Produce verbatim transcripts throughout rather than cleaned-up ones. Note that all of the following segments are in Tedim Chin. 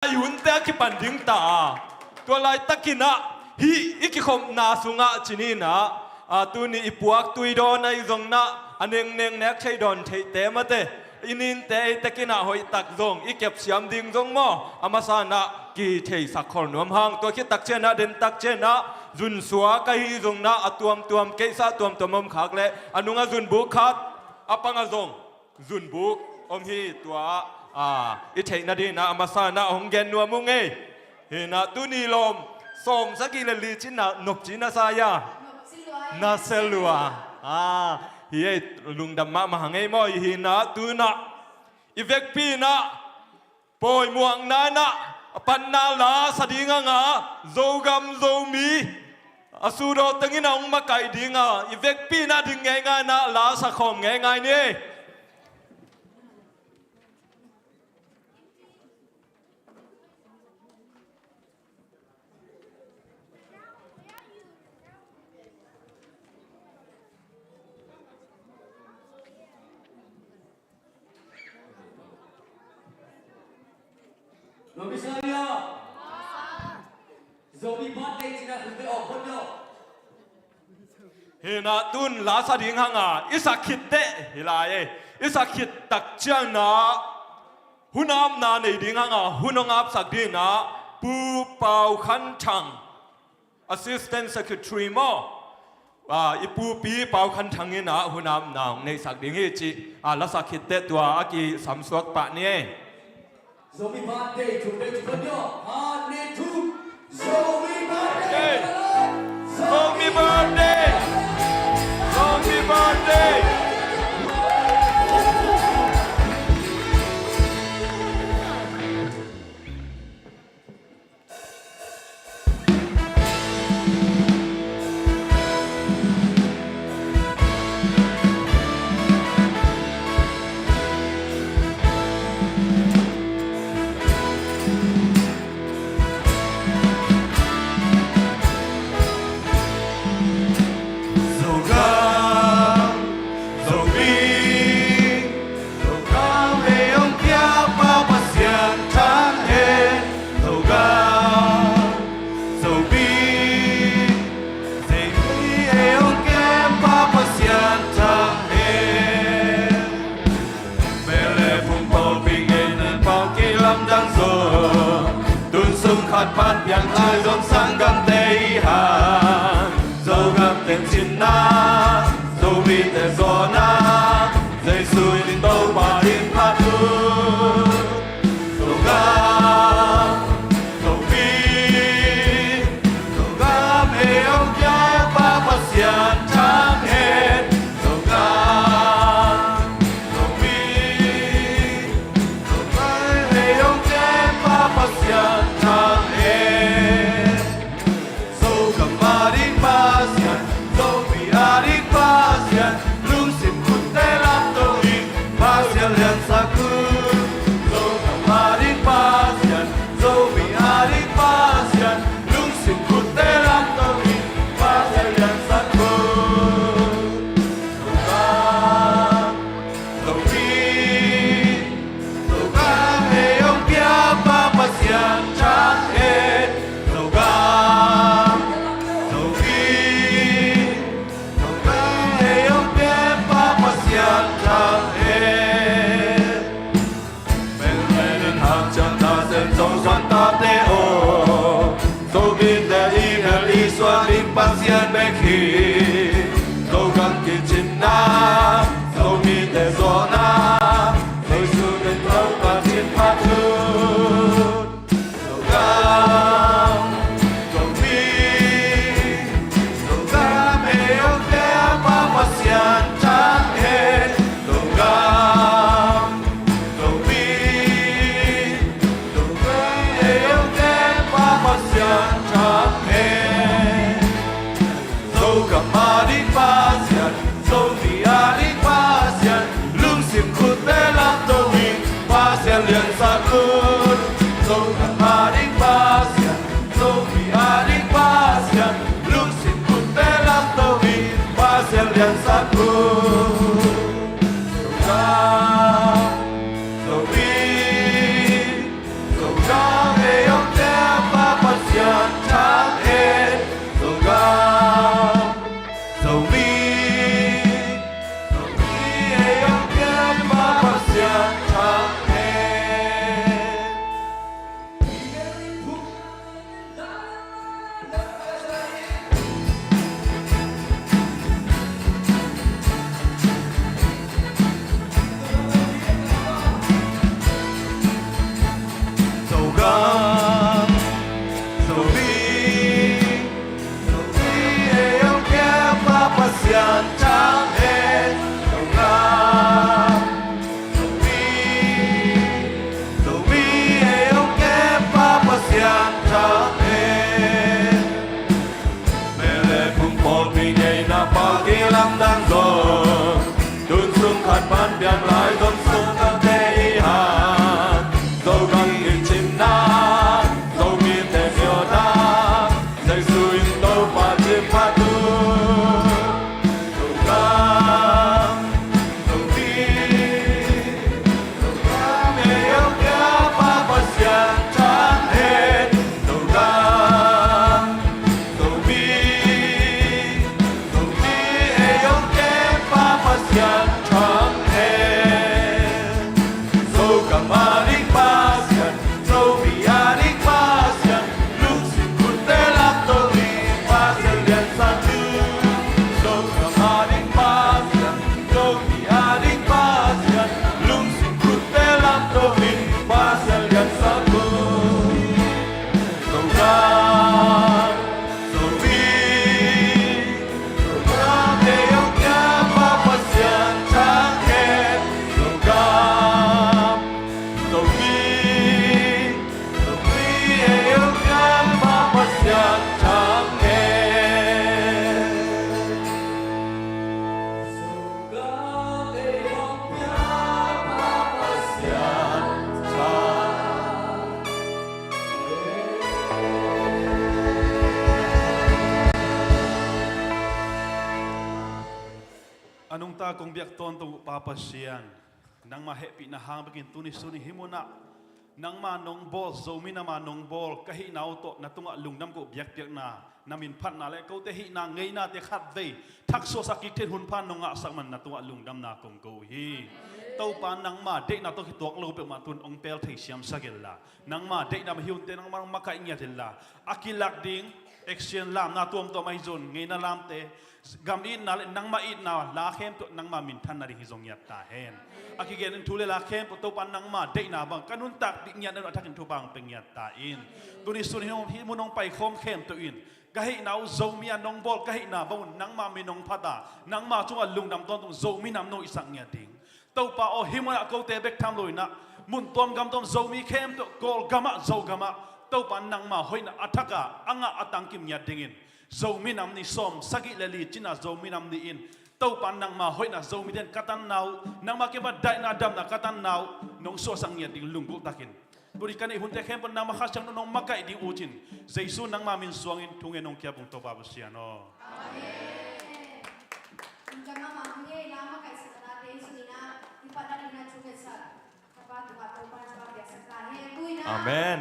i hunte a kipan ding ta a, tua laitakin ah hih i kikhopna sungah ci-in ah, a, tuni i puak tui dawn ahi zongin ah, a nengneng nek thei dawn theihte mate, i ninte ei tekin ah hoihtak zong i kepsiam ding zong maw, a masa in ah kitheisak khol nuam hang. Tua khit tak ciangin ah, den tak ciangin ah, zunsuak ahi zongin ah, a tuamtuam, keisa tuamtuam om khak leh, a nungah zunbuk khat, a pangah zong zunbuk om hi. Tua, a, i theih nadingin ah, a masa in ah hong gen nuam ung ei. Hi in ah, tuni lawm sawmsagih le li cin ah nopci na sa hia? Na sa lua. A, hi ei, lungdam mahmah hang ei maw. Hi in ah, tu in ah i vekpi in ah pawi muakna in ah a panna la sa ding hang a, Zogam Zomi a sudaw tengin a hong makaih ding a, i vekpi in ah ding ngeingai in ah la sa khawm ngeingai ni. Zomi birthday cih na khut bek awk khon lo. Hi in ah, tu in la sa ding hang a, i sa khit teh hi lai ei. I sa khit tak ciangin ah hun apna nei ding hang a, hun hong apsak dingin ah Pu Pau Khan Thang, Assistant Secretary maw, a, i Pu Pi Pau Khan Thang in ah hun apna hong neihsak ding hi ci, a, la sa khit teh tua a kisam suak pah ni ei. Zomi birthday, thum dei thum dei, a, ni thum. Zomi birthday. Zomi birthday. Zomi birthday. Zogam, Zomi, Zogam ei hong piapa Pasian thang hen. Zogam, Zomi, Zomi ei hong kempa Pasian thang hen. Bel le phung pawlpi ngeina pau kilamdang zong, tun sung khat pan piang lai zong sanggamte hi hang. Zogam teng cinna, Zomite zawhna, Jesu in Topa in phat uh. Zogam, Zomi, Zogam ei hong piapa Pasian thang hen. Zogam, Zomi, Zogam ei hong kempa Pasian thang hen. Zogam a ding Pasian, Zomi a ding Pasian, lungsim khutte lamto in Pasian liansak un. Zogam a ding Pasian, Zomi a ding Pasian, lungsim khutte lamto in Pasian liansak un. Zogam, Zomi, Zogam ei hong piapa Pasian thang hen. Zogam, Zomi, Zogam ei hong piapa Pasian thang hen. Bel le nin hang ciang ta zen Zosuan tate aw, Zomite i hel i suan ding Pasian bek hi. Zogam kicinna, Zomite zawhna, Jesu in Topa in phat uh. Zogam, Zomi, Zogam ei hong kempa Pasian thang hen. Zogam, Zomi, Zogam ei hong kempa Pasian thang hen. Zogam a ding Pasian, Zomi a ding Pasian, lungsim khutte lamto in Pasian liansak un. Zogam a ding Pasian, Zomi a ding Pasian, lungsim khutte lamto in Pasian liansak un. Zogam, Zomi, Zogam Kong biak tawntung uh Pa Pasian, nangma hehpihna hang bekin tuni sun i hih munah nangma nong bawl, Zomi Nam a nong bawl ka hihna uh tawh na tungah lungdam ko biakpiakna, na min phatna le kote hihna ngeinate khatvei thaksuahsak kik theih hun pha nong ngahsak man na tungah lungdamna kong ko uh hi. Topa, nangma deihna tawh kituak lo peuhmah tun hong pel thei siamsak inla, nangma deihna mah hi hunte nangma makaih ngiat inla, a kilak ding action lamna tuamtuam ahi zong ngeina lamte, gam itna le nangma itna la khempeuh nangma minthanna ding hi zong ngiat ta hen. A kigenin thu le la khempeuh Topa nangma deihna bang ka nuntakpih ngiatna uh a thakin thupha hong pia ngiat ta in. Tuni sun hih mun hong paikhawm khempeuh in ka hihna uh Zomi a nong bawl ka hihna bang un nangma min hong phat a, nangma cungah lungdam tawntung Zomi Nam nong hisak ngiat ding. Topa aw, hih munah kote bek tham lo inah mun tuam gam tuam Zomi khempeuh Kawlgamah Zogamah Topa nangma hoihna a thak a a ngah a tangkim ngiat dingin Zomi Nam Ni sawm sagih le li cina Zomi Nam Ni in Topa nangma hoihna Zomite in ka tanna uh, nangma kiang pan daihna damna ka tanna uh nong suahsak ngiat ding lunggulh takin tuni ka neih hunte khempeuh nangma Kha Siangtho nong makaih ding uh cin, Jesu nangma min suangin thungen hong kiap ung Topa Pasian aw. Amen. Amen.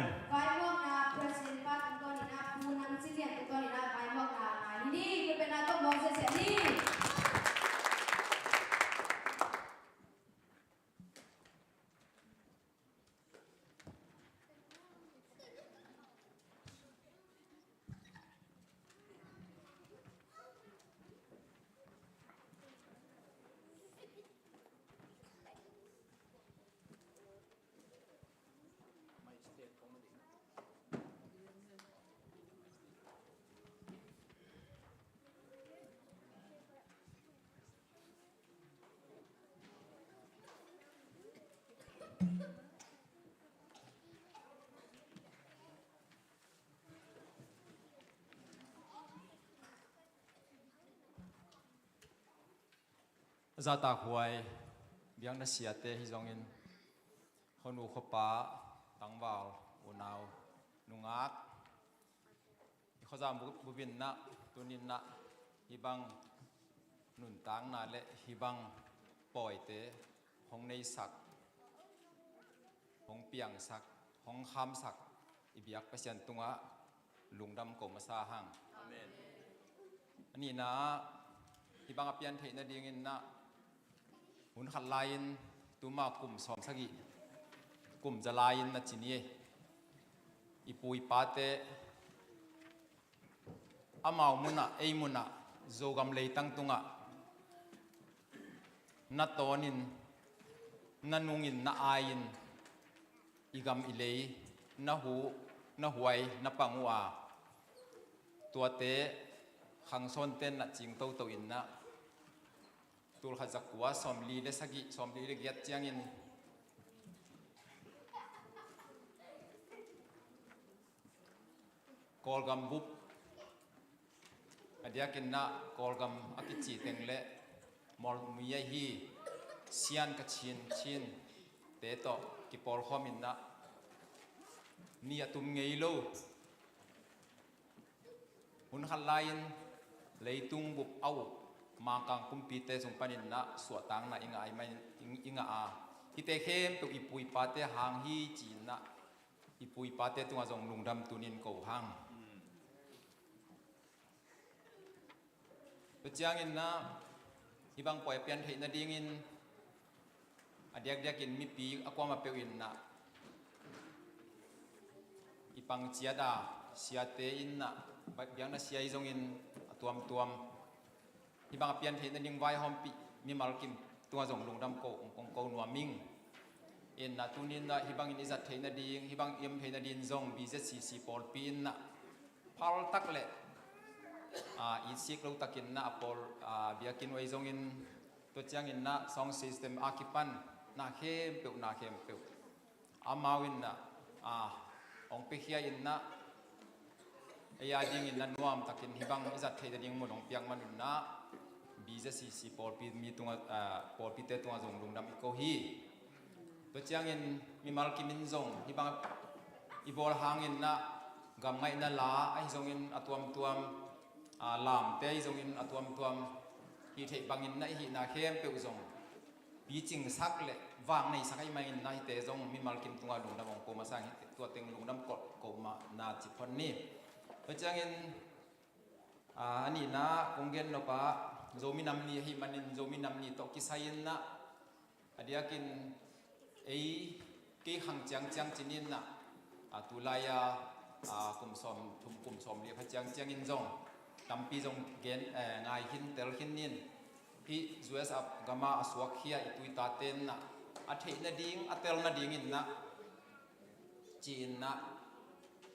Zahtakhuai biakna siate hi zongin, khuanu khuapa, tangval, unau, nungak, i khuazang bu-, bupin ah, tunin ah, hih bang nuntakna le hih bang pawite hong neisak, hong piangsak, hong khamsak i biak Pasian tungah lungdam ko masa hang. Amen. A nihna ah, hih bang a pian theih nadingin ah, hun khat lai-in tuma kum sawm sagih, kum za lai-in na ci ni ei. I pu i pate amau munah, ei munah, Zogam leitang tungah na tawnin, na nungin, na ai-in i gam i lei na hu, na huai, na pang uh a, tuate khangsawnte na cing toto in ah, tul khat za kua sawmli le sagih, sawmli le giat ciangin Kawlgam bup, a diakin ah Kawlgam a kici teng le Mawlmui ahi Sian, Kachin, Chin te tawh kipawlkhawm in ah, ni a tum ngei lo, hun khat lai-in leitung bup a uk Mangkang kumpite sung panin ah suahtakna i ngah a, i ngah a, hihte khempeuh i pu i pate hang hi ci-in ah, i pu i pate tungah zong lungdam tunin ko hang. Tua ciangin ah, hih bang pawi a pian theih nadingin, a diakdiakin mipi a kuamah peuh in ah, i pang ciat a, siate in ah, biakna sia hi zongin a tuamtuam, hih bang a pian theih nading vaihawmpih mimal kim tungah zong lungdam ko, kong ko nuam ing. In ah, tunin ah, hih bangin i zat theih nading, hih bang i om theih nading zong B Z C C pawlpi in ah, phal tak le, ah, itsik lo takin ah, a pawl, ah, biakinn uh ahi zongin, tua ciangin ah, sound system a kipan na khempeuh, na khempeuh amau in ah, ah, hong piakhia in ah, ei a dingin ah nuam takin hih bang i zat theih nading mun hong piak man un ah, B Z C C pawlpi mi tungah, ah, pawlpite tungah zong lungdam i ko hi. Tua ciangin mimal kim in zong hih bang i bawl hangin ah, gam ngaihna la ahi zongin a tuamtuam, ah, lamte ahi zongin a tuamtuam, Hih theih bangin na i hihna khempeuh zong picingsak le vang neisak ahih manin na hihte zong mimal kim tungah lungdam hong ko masa hi. Tua teng lungdam ko, ko mah na ci phot ni. Tua ciangin, a, a nihna kong gen nop ah Zomi Nam Ni ahih manin Zomi Nam Ni tawh kisai in na a diakin ei kei khang ciangciang ci-in na, a, tulai-a, a, kum sawm thum kum sawm li a pha ciangciangin zong tampi zong gen, eh, ngai khin tel khin in hih U S A gam ah a suakkhia i tuitate in na a theih nading a tel nadingin na ci-in na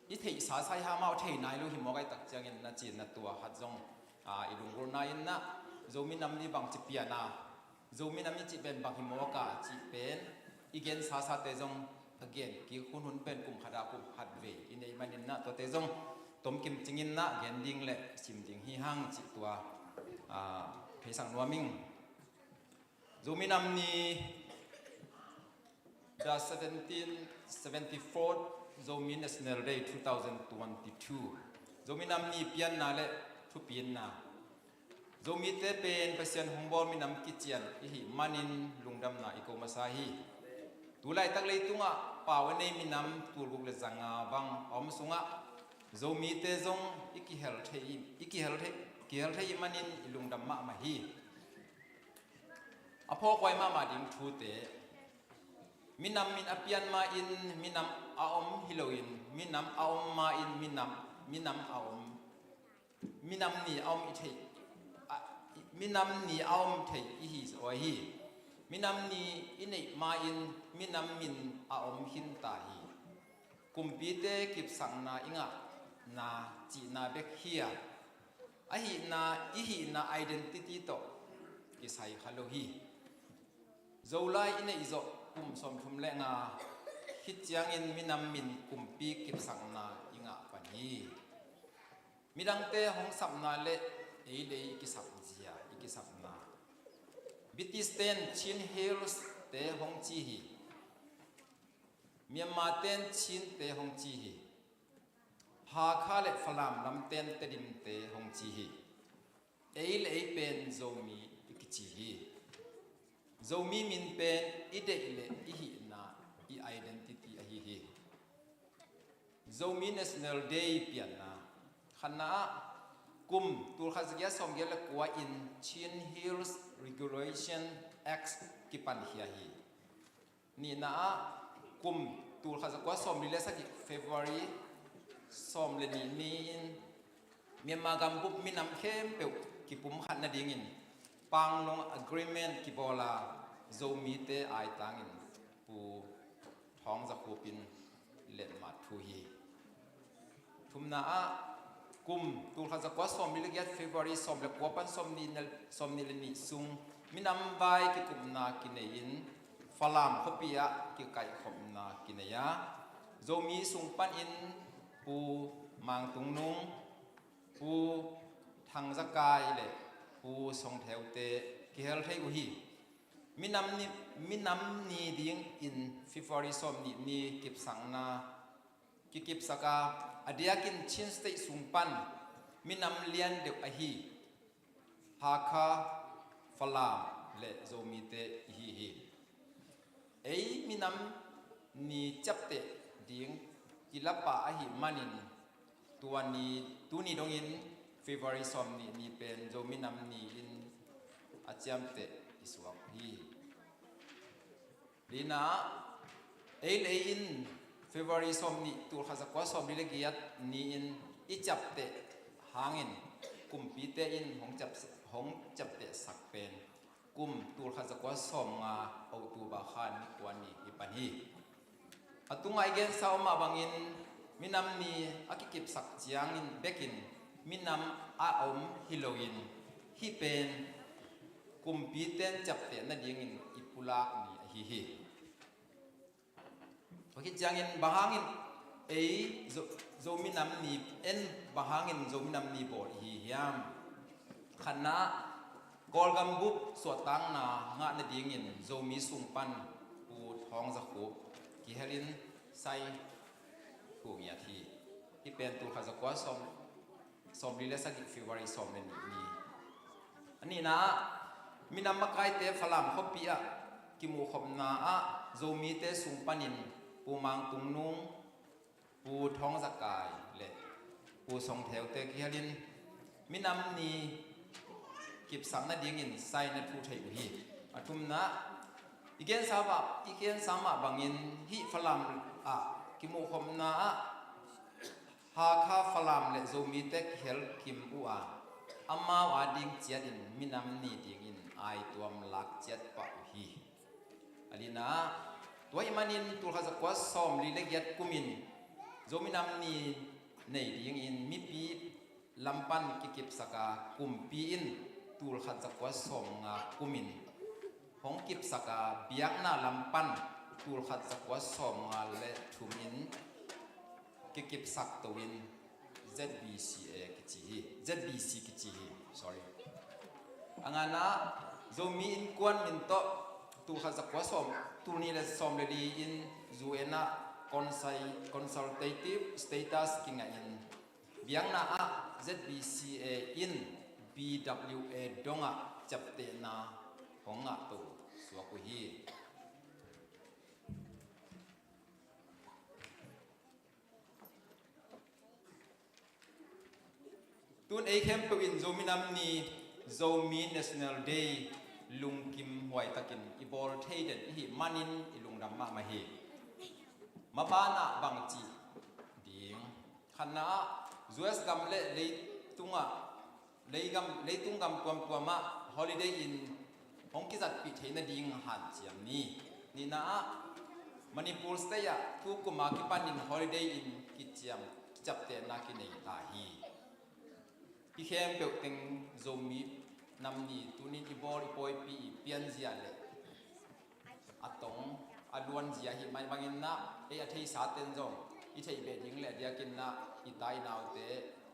i theih sasa hi hang, amau thei nai lo hi mawk ahih tak ciangin na ci-in na tua khat zong, a, i lunggulhna in na Zomi Nam Ni bang ci pian a, Zomi Nam Ni cih pen bang hi mawk a cih pen i gen sasate zong a gen kik hunhun pen kum khat ah kum khat vei i neih manin na tuate zong tomkim cingin na gen ding le sim ding hi hang cih tua, a, theisak nuam ing. Zomi Nam Ni, the seventeen seventy-fourth Zomi National Day two thousand twenty-two. Zomi Nam Ni pianna le thupitna. Zomite pen Pasian hong bawl minam kician i hih manin lungdamna i ko masa hi. Tu laitak leitungah pau a nei minam tulguk le zanga bang a om sungah Zomite zong i kihel thei, i kihel thei, kihel thei i hih manin i lungdam mahmah hi. A phawkhuai mahmah ding thute, minam min a pian ma-in minam a om hi loin, minam a om ma-in minam, minam a om, minam ni a om i thei, a, minam ni a om thei i hi zaw hi. Minam ni i neih ma-in minam min a om khin ta hi. Kumpite kipsakna i ngahna cihna bek hi a, a hihna, i hihna identity tawh kisai kha lo hi. Zolai i neih zawh kum sawmthum le nga khit ciangin minam min kumpi kipsakna i ngah pan hi. Midangte hong sapna le ei le ei i kisap zia, i kisapna. British ten Chin Hills te hong ci hi. Myanmar ten Chin te hong ci hi. Hakha le Falam lam ten Tedim te hong ci hi. Ei le ei pen Zomi i kici hi. Zomi min pen i deih le i hihna, i identity ahi hi. Zomi National Day pianna. Khatna ah kum tulkhat zagiat sawmgiat le kua in Chin Hills Regulation Act kipankhia hi. Nihna ah kum tulkhat zakua sawmli le sagih February sawm le nih ni-in Myanmar gambup minam khempeuh kipumkhat nadingin Panglong Agreement kibawl a, Zomite aitangin Pu Thawng Za Khup in letmat thu hi. Thumna ah kum tulkhat zakua sawmli le giat February sawm le kua pan sawmnih le, sawmnih le nih sung minam vai kikupna kinei-in Falam khuapi ah kikaihkhopna kinei a, Zomi sung panin Pu Mang Tung Nung, Pu Thang Za Kai le Pu Song Theu te kihel thei uh hi. Minam ni, minam ni dingin February sawmnih ni kipsakna kikipsak a, a diakin Chin State sung pan minam lian deuh ahi Hakha, Falam le Zomite i hi hi. Ei minam ni ciapteh ding kilapa ahih manin tua ni, tuni dongin February sawmnih ni pen Zomi Nam Ni in a ciamteh i suak hi. Lina, ei le ei in February sawmnih tulkhat zakua sawmli le giat ni-in i ciapteh hangin kumpite in hong ciap, hong ciaptehsak pen kum tulkhat zakua sawmnga October kha ni kua ni hi pan hi. A tungah i gensa om mah bangin minam ni a kikipsak ciangin bekin minam a om hi loin hih pen kumpite in ciapteh nadingin i pulak ni ahi hi. Tua khit ciangin bang hangin ei Zo, Zomi Nam Ni en, bang hangin Zomi Nam Ni bawl i hi hiam? Khatna, Kawlgam bup suahtakna ngah nadingin Zomi sung pan Pu Thawng Za Khup kihelin sai thu ngiat hi. Hih pen tulkhat zakua sawm, sawmli le sagih February sawm le nih ni. A Nihna ah, minam makaite Falam khuapi ah kimuhkhopna ah Zomite sung panin Pu Mang Tung Nung, Pu Thawng Za Kai le Pu Song Theu te kihalin minam ni kipsak nadingin sai na thu thei uh hi. A thumna, i gensa mah, i gensa mah bangin hih Falam ah kimuhkhopna ah Hakha, Falam le Zomite kihel kim uh a, amau ading ciatin minam ni dingin aituam lak ciat pah uh hi. A lina, tua ahih manin tulkhat zakua sawmli le giat kumin Zomi Nam Ni nei dingin mipi lam pan kikipsak a, kumpi in tulkhat zakua sawmnga kumin hong kipsak a, biakna lam pan tulkhat zakua sawmnga le thumin kikipsak to in Z B C A kici hi, Z B C kici hi, sorry. A ngana, Zomi Innkuan min tawh tulkhat zakua sawm, tulnih le sawm le li in U N ah consul-, consultative status kingah in, biakna ah Z B C A in B W A dongah ciaptehna hong ngah to suak uh hi. Tun ei khempeuh in Zomi Nam Ni, Zomi National Day lungkim huai takin i bawl thei den i hih manin i lungdam mahmah hi. Mabanah bang cih ding? Khatna ah, U S gam le leitungah, leigam, leitung gam tuamtuamah holiday in hong kizatpih theih nading hanciam ni. Nihna ah, Manipur State ah tukum a kipanin holiday in kiciam, kiciaptehna kinei ta hi. Hih khempeuh teng Zomi Nam Ni tunin i bawl, i pawipi, i pianzia le a tong a luanzia hih mai bangin ah, ei a theisa ten zong i theih beh ding le a diakin ah, i ta i naute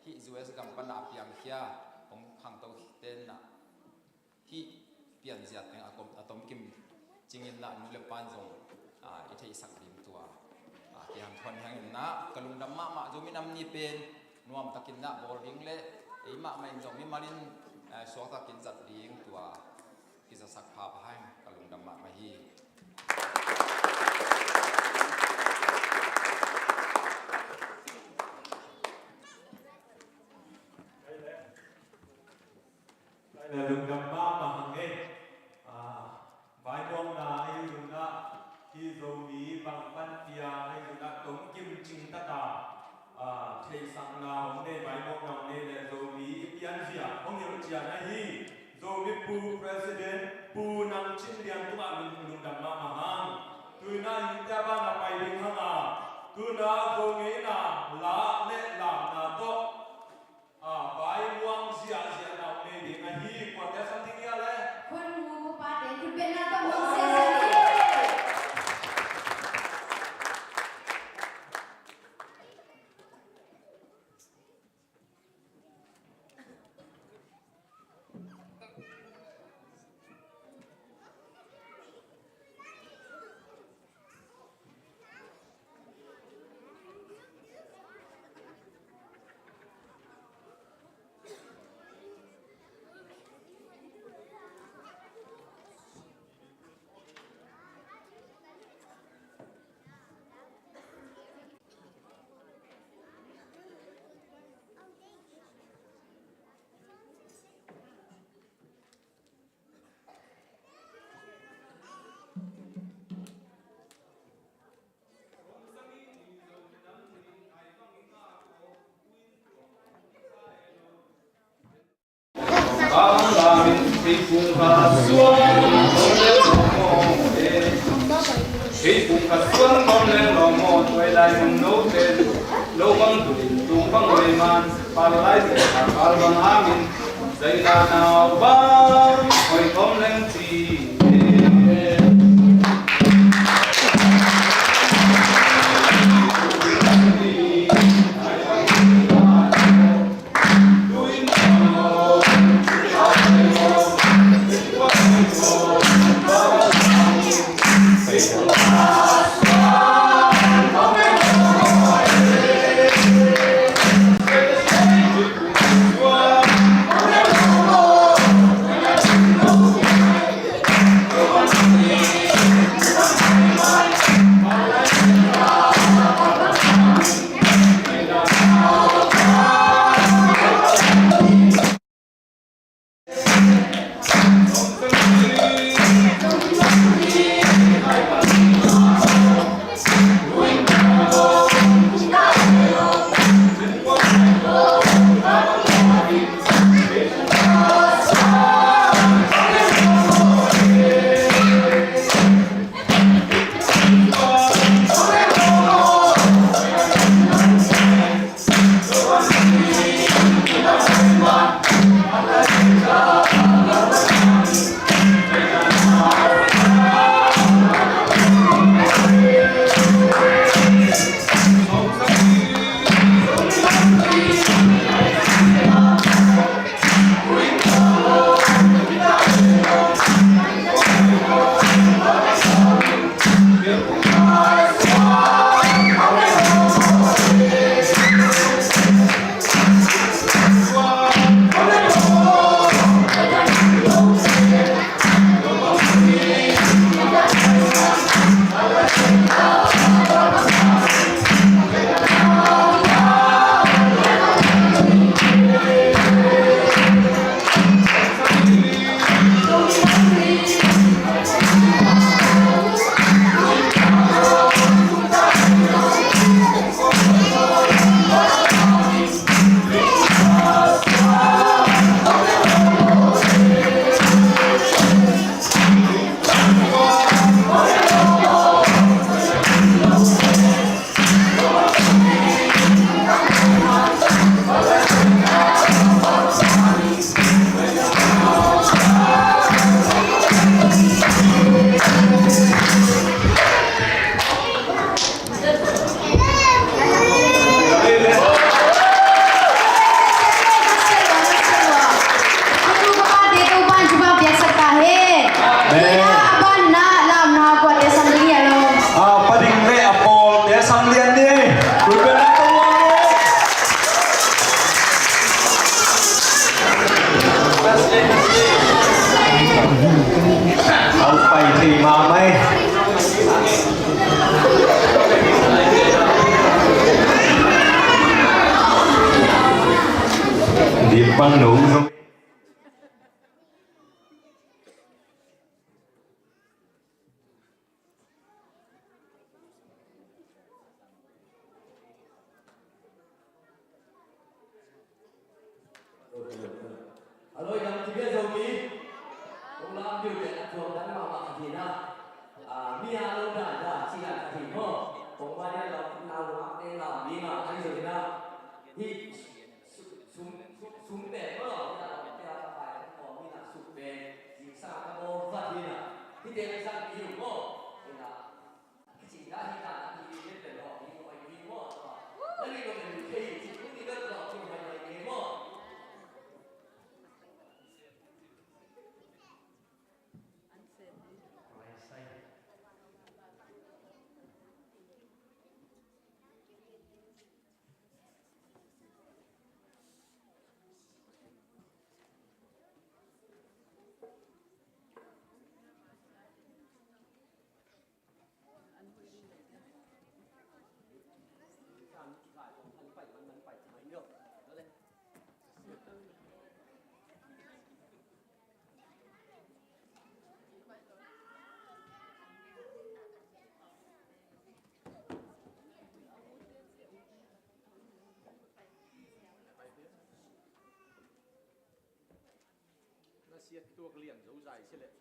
hih U S gam pan a piangkhia hong khangto ten ah, hih pianzia teng a kom, a tomkim cingin ah nu le pan zong, ah, i theihsak ding tua, ah, kihanthawn hi hangin ah ka lungdam mahmah. Zomi Nam Ni pen nuam takin ah bawl ding le ei mahmah in zong mimalin, eh, suak takin zat ding tua kizasak pha pha hang, ka lungdam mahmah hi. Lungdam mahmah hang e. Ah, vaimuangna ahi zongin ah, hih Zomi bang pan piang ahi zongin ah, tomkim cing taka, ah, theihsakna hong nei, vaimuangna hong nei le Zomi i pianzia hong hilh cian ahi Zomi Pu President Pu Nang Cin Lian tungah lung, lungdam mahmah hang. Tu-in ah hihte banah pai ding hang a, tu-in ah Zo ngeina la le lamna tawh, ah, vaimuang ziahziahna hong nei ding ahi. Kuate sam ding hia le? Khun mu, khun pate, khun benna tawh muang sese hi. Kei pum khat suan gawm leng lawm maw, tuai lai mun no ten lo bang tulin tung bang oi man, pal lai ten a pal bang hangin, zaina nau bang oi gawm leng ci. Bang lo. Hello, yang tiga Zomi. Kong lam diu ke a tuam dan mama khatina. Ah, mi a lo dan da, si dan khatin ho. Kong ba dia lo, na lo mak ne la, mi ma, ai Zomi na. Hi, sum, sum, sum pe ko lo, mi na lo pe a ka pai ko, mi na sum pe, si sa ka bo khatina. Hi te na sa mi yu ko. Hi na. Na siat tuak lian zo zai si leh.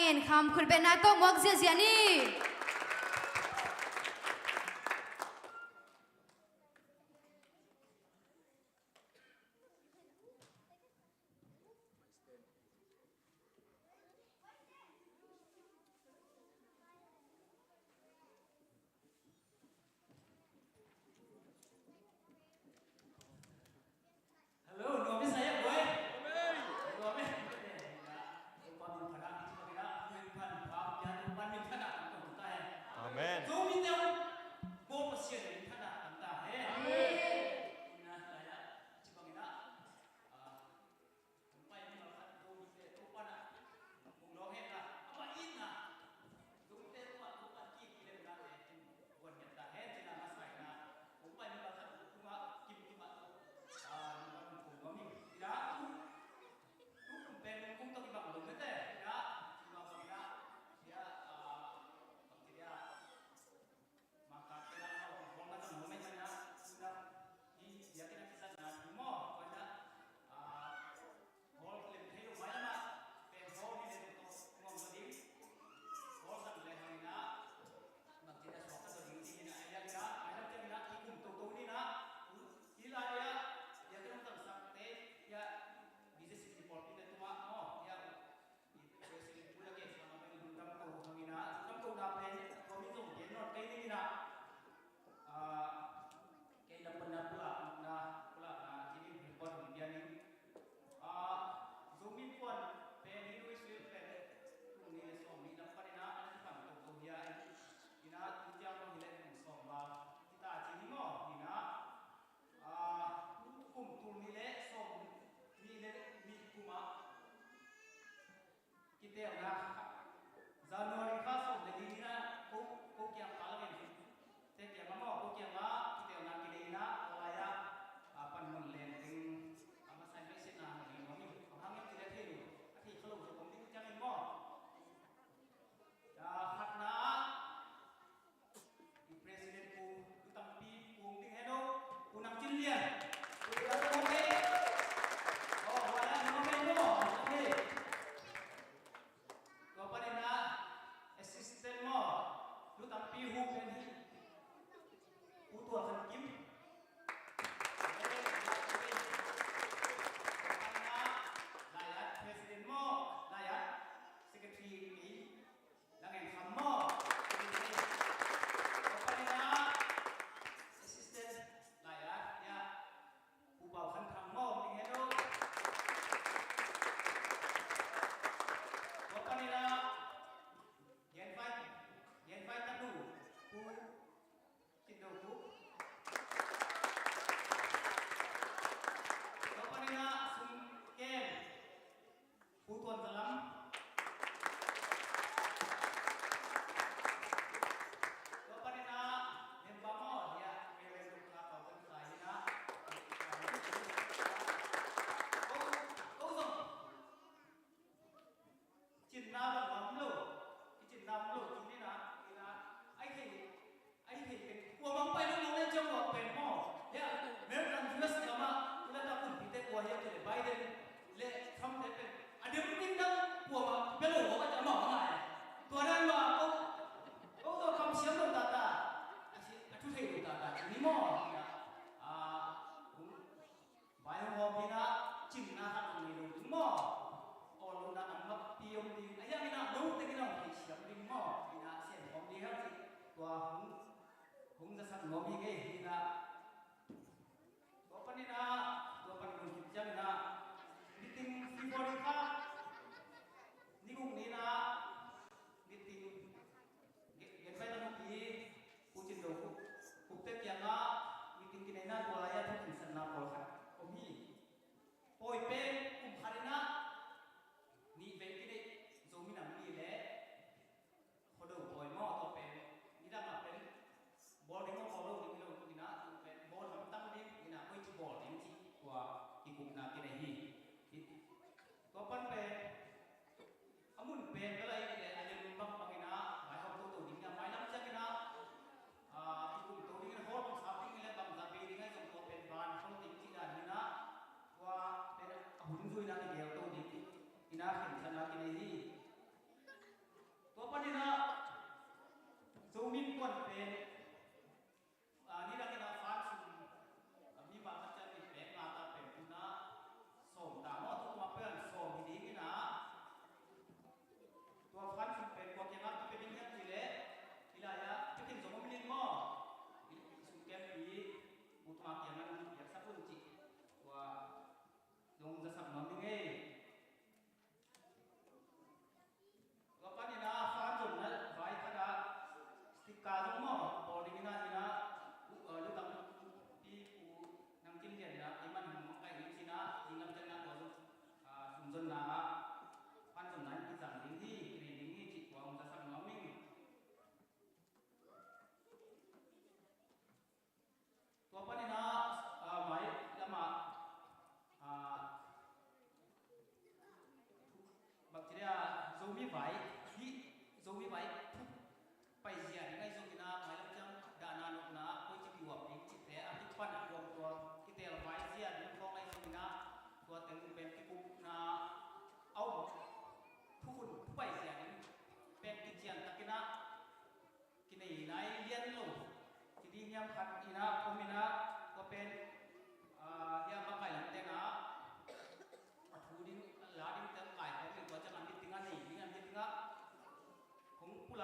Khen kham khut beng nai tawh muak ziahziah ni. Hello, nuam i sa hiam, boy? Nuam e. Topa min phatna, Topa min phatna, Topa min phatna.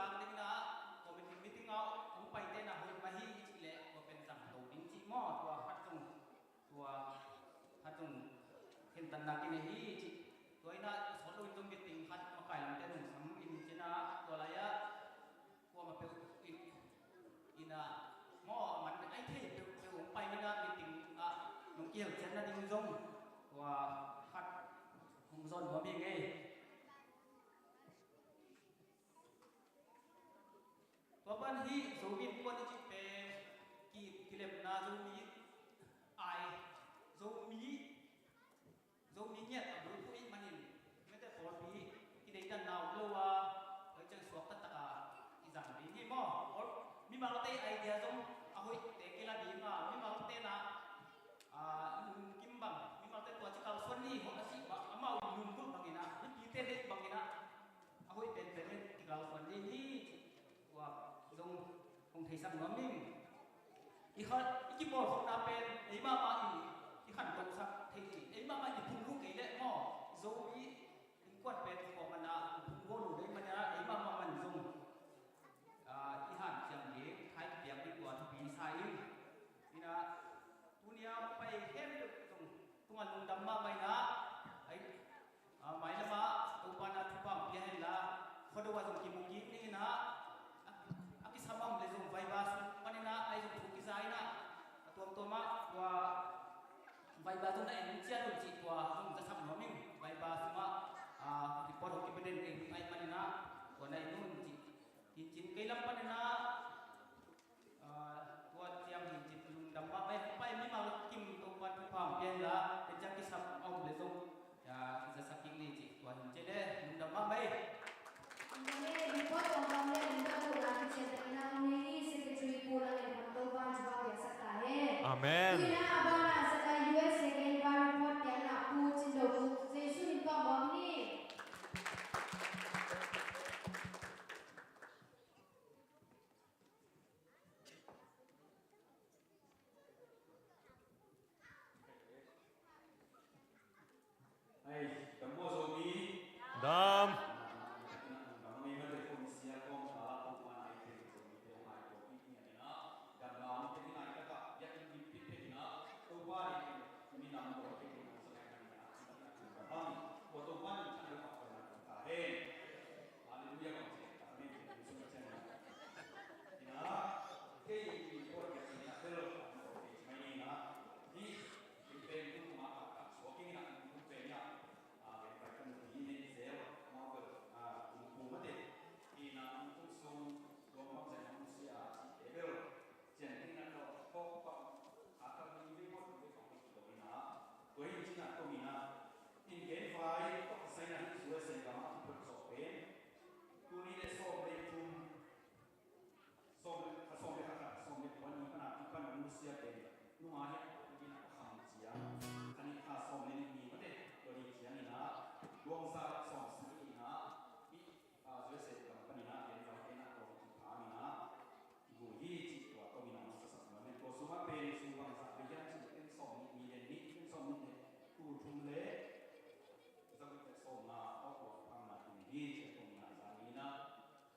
Tang ding na, committee meeting ah hong paite na hoih mah hi i cih leh, tua pen zang to ding cih maw, tua khat zong, tua khat zong khentatna kinei hi i cih. Tua ina sawt lo in zong meeting khat makai lamte nungsam in cih na, tua lai-ah kuamah peuh in, ina maw, a man ai thei peuhpeuh hong pai ina meeting ah nong kihel ciat nading zong tua khat hong zawn nuam hi ngei. Tua pan hih Zomi Innkuan i cih pen ki, kilemna Zomi ai, Zomi, Zomi ngiat a bulphuh i hih manin, mite pawlpi kideidanna om lo a, hoi ciang suak taktak a i zang ding hi maw? Pawl, mimalte idea zong a hoihte kila ding a, mimalte na, a, lungkim bang, mimalte tua ci kalsuan ni, hong a cih bang, amau lunggulh bangin a, mipite deih bangin a, a hoih penpen in kikalsuan ding hi, cih tua zong hong theisak nuam ing. I kha, i kipawlkhopna pen ei mahmah in i khantosak thei hi. Ei mahmah in i phungvuh kei leh maw, Zomi Innkuan pen i kawm man a phungvuh lo dei man a, ei mahmah man zong, ah, i hanciam ding, thai piak ding tua thupi sa ing. Ina, tuni a pai khempeuh zong tungah lungdam mahmah ina, ai, a, mailam ah Topa na thupha pia hen la, Khuado ah zong kimu kik ning ina, a, a kisam a om le zong Viber sung pan ina, ai zong thu kiza ina, a tuamtuam ah tua Viber zong na en ciat un cih tua zong zasak nuam ing. Viber sung ah, a, report hong kipia den ding ai man ina, tua na en un cih. Cincin kei lam pan ina, ah, tua ciang hi cih lungdam mahmah ei, pai mimal kim Topa thupha pia hen la, tua ciang kisam a om le zong, ah, zasak kik ni cih tua hi cih le lungdam mahmah ei. Amen. Report tawh om le lungdam lo na kician tak ina om ni hi. Secretary Pu Lang in Topa thupha piaksak ta hen. Amen. Tuina a bana Zakai U S A gen ba report piakna Pu Cin Lo Pu Jesu min tawh om ni. Hei, dam maw Zomi? Dam. Dam ngei mah teh, kong sia kong kala kong man ai teh Zomi teh hong ai kong it ngiat ina. Dam lam teh ina i kata, ya in bit bit teh ina. Topa ni teh minam kong teh ina sa kai ina. Bang, kong Topa ni teh ina kong ta hen. Haleluya kong teh. Amen. Ina, kei i report ya ina bel kong teh mai ina. Hi. Pen pen kum a kap suak ing ina, kum pen ia, a, pen pai kum pi nen zel, mau pen, a, kum kum mate. Ina, kum sung, kum bang zai kum sia, si te bel. Cian ing ina, kum kum, a, kum ni kum kum kum kum kum ina. Tua hi ing ina, kum ina. In gen vai, kum sai na hi suai sai gama, kum kum so pen. Tuni le so pen kum. Sawm le, a sawm le khat, sawm le kua ni pana, i pana nusia pen nunga hi a, i dina a kham ciang. A ni kha sawm le ni ni mate, tua ni ciang ina, luang sa sawm si ina, i, a, Joseph lam pan ina, pen vai pen a luang ki pha ina, i bu hi ci tua tua ina masa sa ma men tua suma pen sum bang sa pen yan ci pen sawm ni ni le ni, pen sawm ni le, tu thum le, sa pen sawm na, tua tua pang na, hi ci tua ina, sa ina,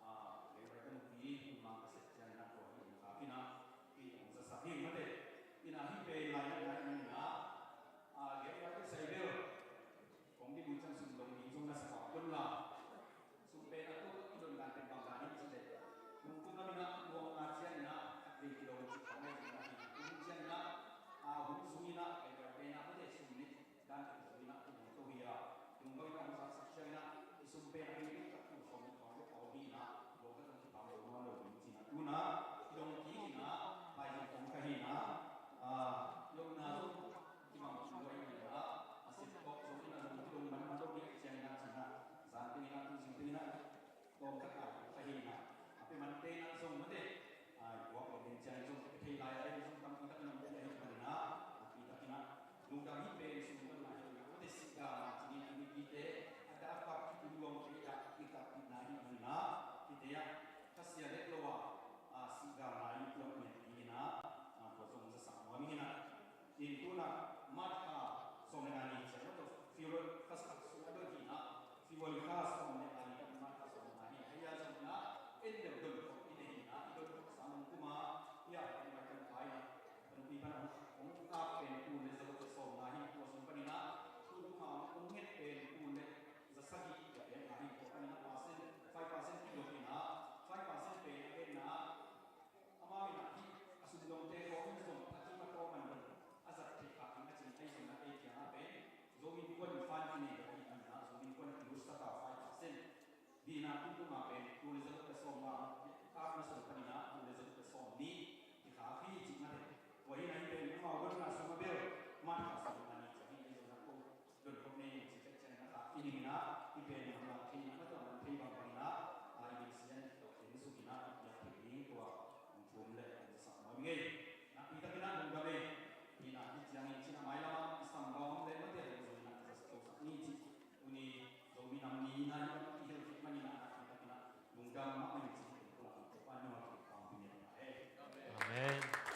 A, lei rai ka nupi, kum mang ka sep ciang ina tua hi ong kap ina, hi ong zasak hi mate. Ina hi pen lai na ngai ina, a, lei rai ka sai bel. Kong di bun ciang sum dong ding zong na sa kap kun la. Sum pen a tua tua kidon dan pen bang dan hi ci le. Nung kum na mina, tua ong na ciang ina, a, lei kidon ci kong ngai ina hi. Kum ciang ina, a, hun sum ina, lei rai pen a mate sum ni. Dan ka zong ina kum to hi a, kum to ina kum sa sak sia ina, i sum pen a kum ka kum sawm ni kawng le kawng hi ina, lo ka kum ki pam lo nuam lo ding ci ina. Tuna, i dong ki ina, pai zong kong ka hi ina, a, lo na lo, ki mang kum lo ina, a sip kok zong ina, lo ki dong man man lo ni a cia ina ci ina, zan ting ina, kum sing ting ina. Tawm khat a ka hi na, a pe man te na zong mate, a, i buak lo den ciang zong ka thei lai a, zong tampi tak in a mate hi man na, a pi tak in a, lungdam hi pen sum man na hi na, mate si ga na ci ni a mi pi te, a da pak ki luang te ya, i ka pi na hi man na, pi te ya, ka sia let lo a, a si ga na hi tuak ni hi na, a, ko zong za sa mo hi na. In tuna March kha sawm le nga ni ciang mate, February kha sawm le nga ni ciang mate, March kha sawm le nga ni ciang mate, en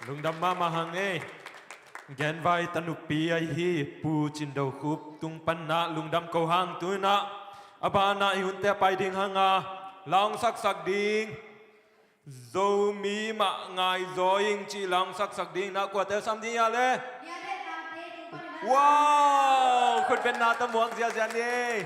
Lungdam mahmah hang ei. Genvai tanupi ahi hi Pu Cin Do Khup tung panna lungdam ko hang. Tu-in ah a banah i hunte pai ding hang a, la hong saksak ding, Zomi mah ngai zaw ing cih la hong saksak ding na kuate sam ding a le? Wow! Khutbetna ta muak ziahziah ni ei.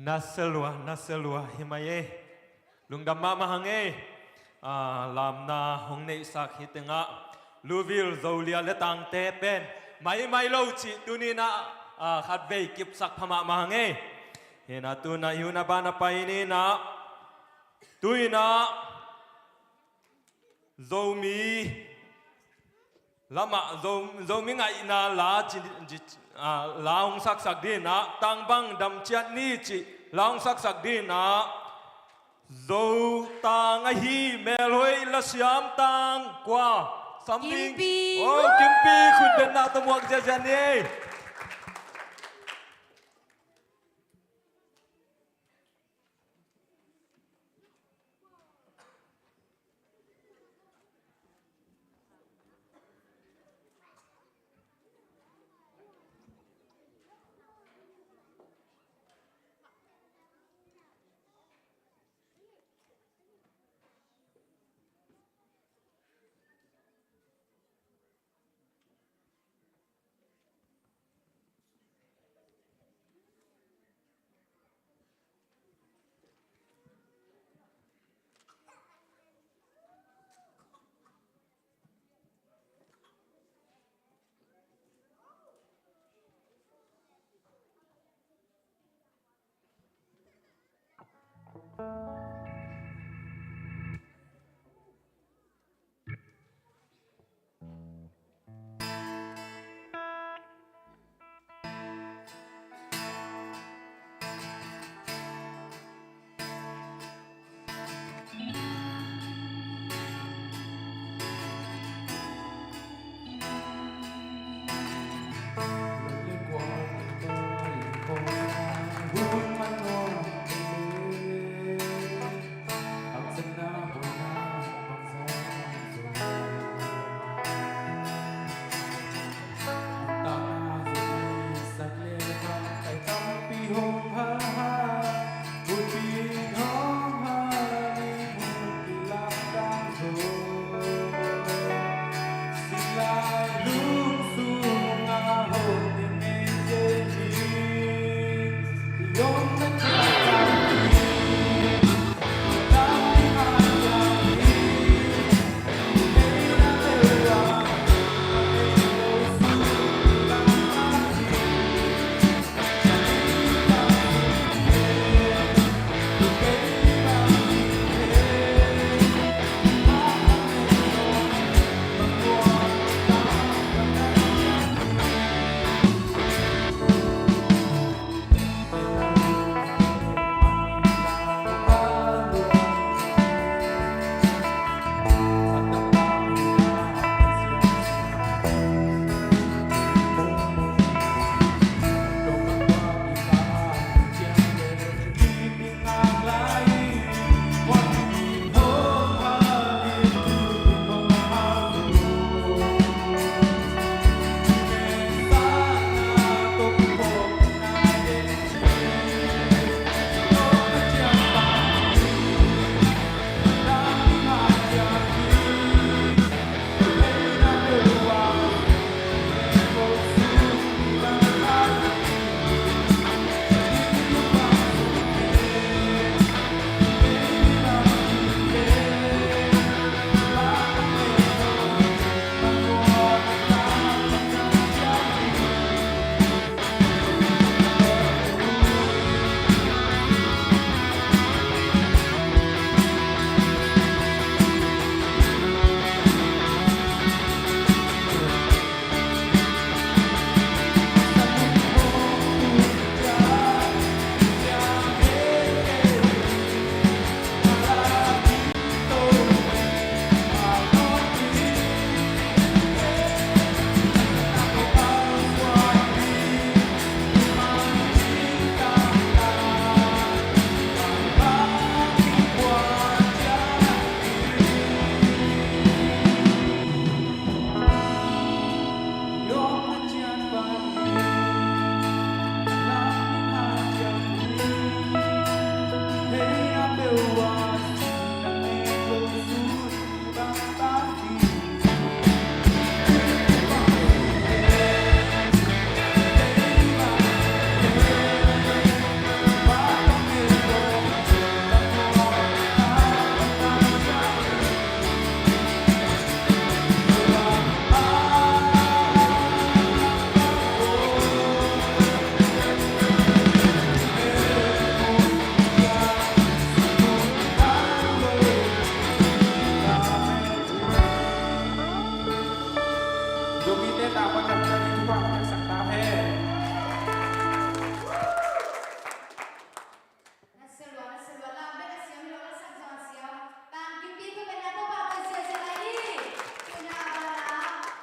Nasia lua, nasia lua hi mai ei. Lungdam mahmah hang ei. Ah, lamna hong neihsak hi tengah luvil Zolia le Tangte pen maimai lo cih tuni-in ah, ah, khatvei kipsak pha mahmah hang ei. Hi-in ah tu-in ah i hun a ban a pai ni-in ah, tu-in ah Zomi lamah Zo, Zomi ngaihna la ci, ci, ah, la hong saksak ding in ah, Tangbang Dam Ciat Ni cih la hong saksak ding in ah, Zotang ahi, melhoih lasiam tang kua? Samding. Kimpi. Oh, Kimpi, khutbetna tawh muak ziahziah ni.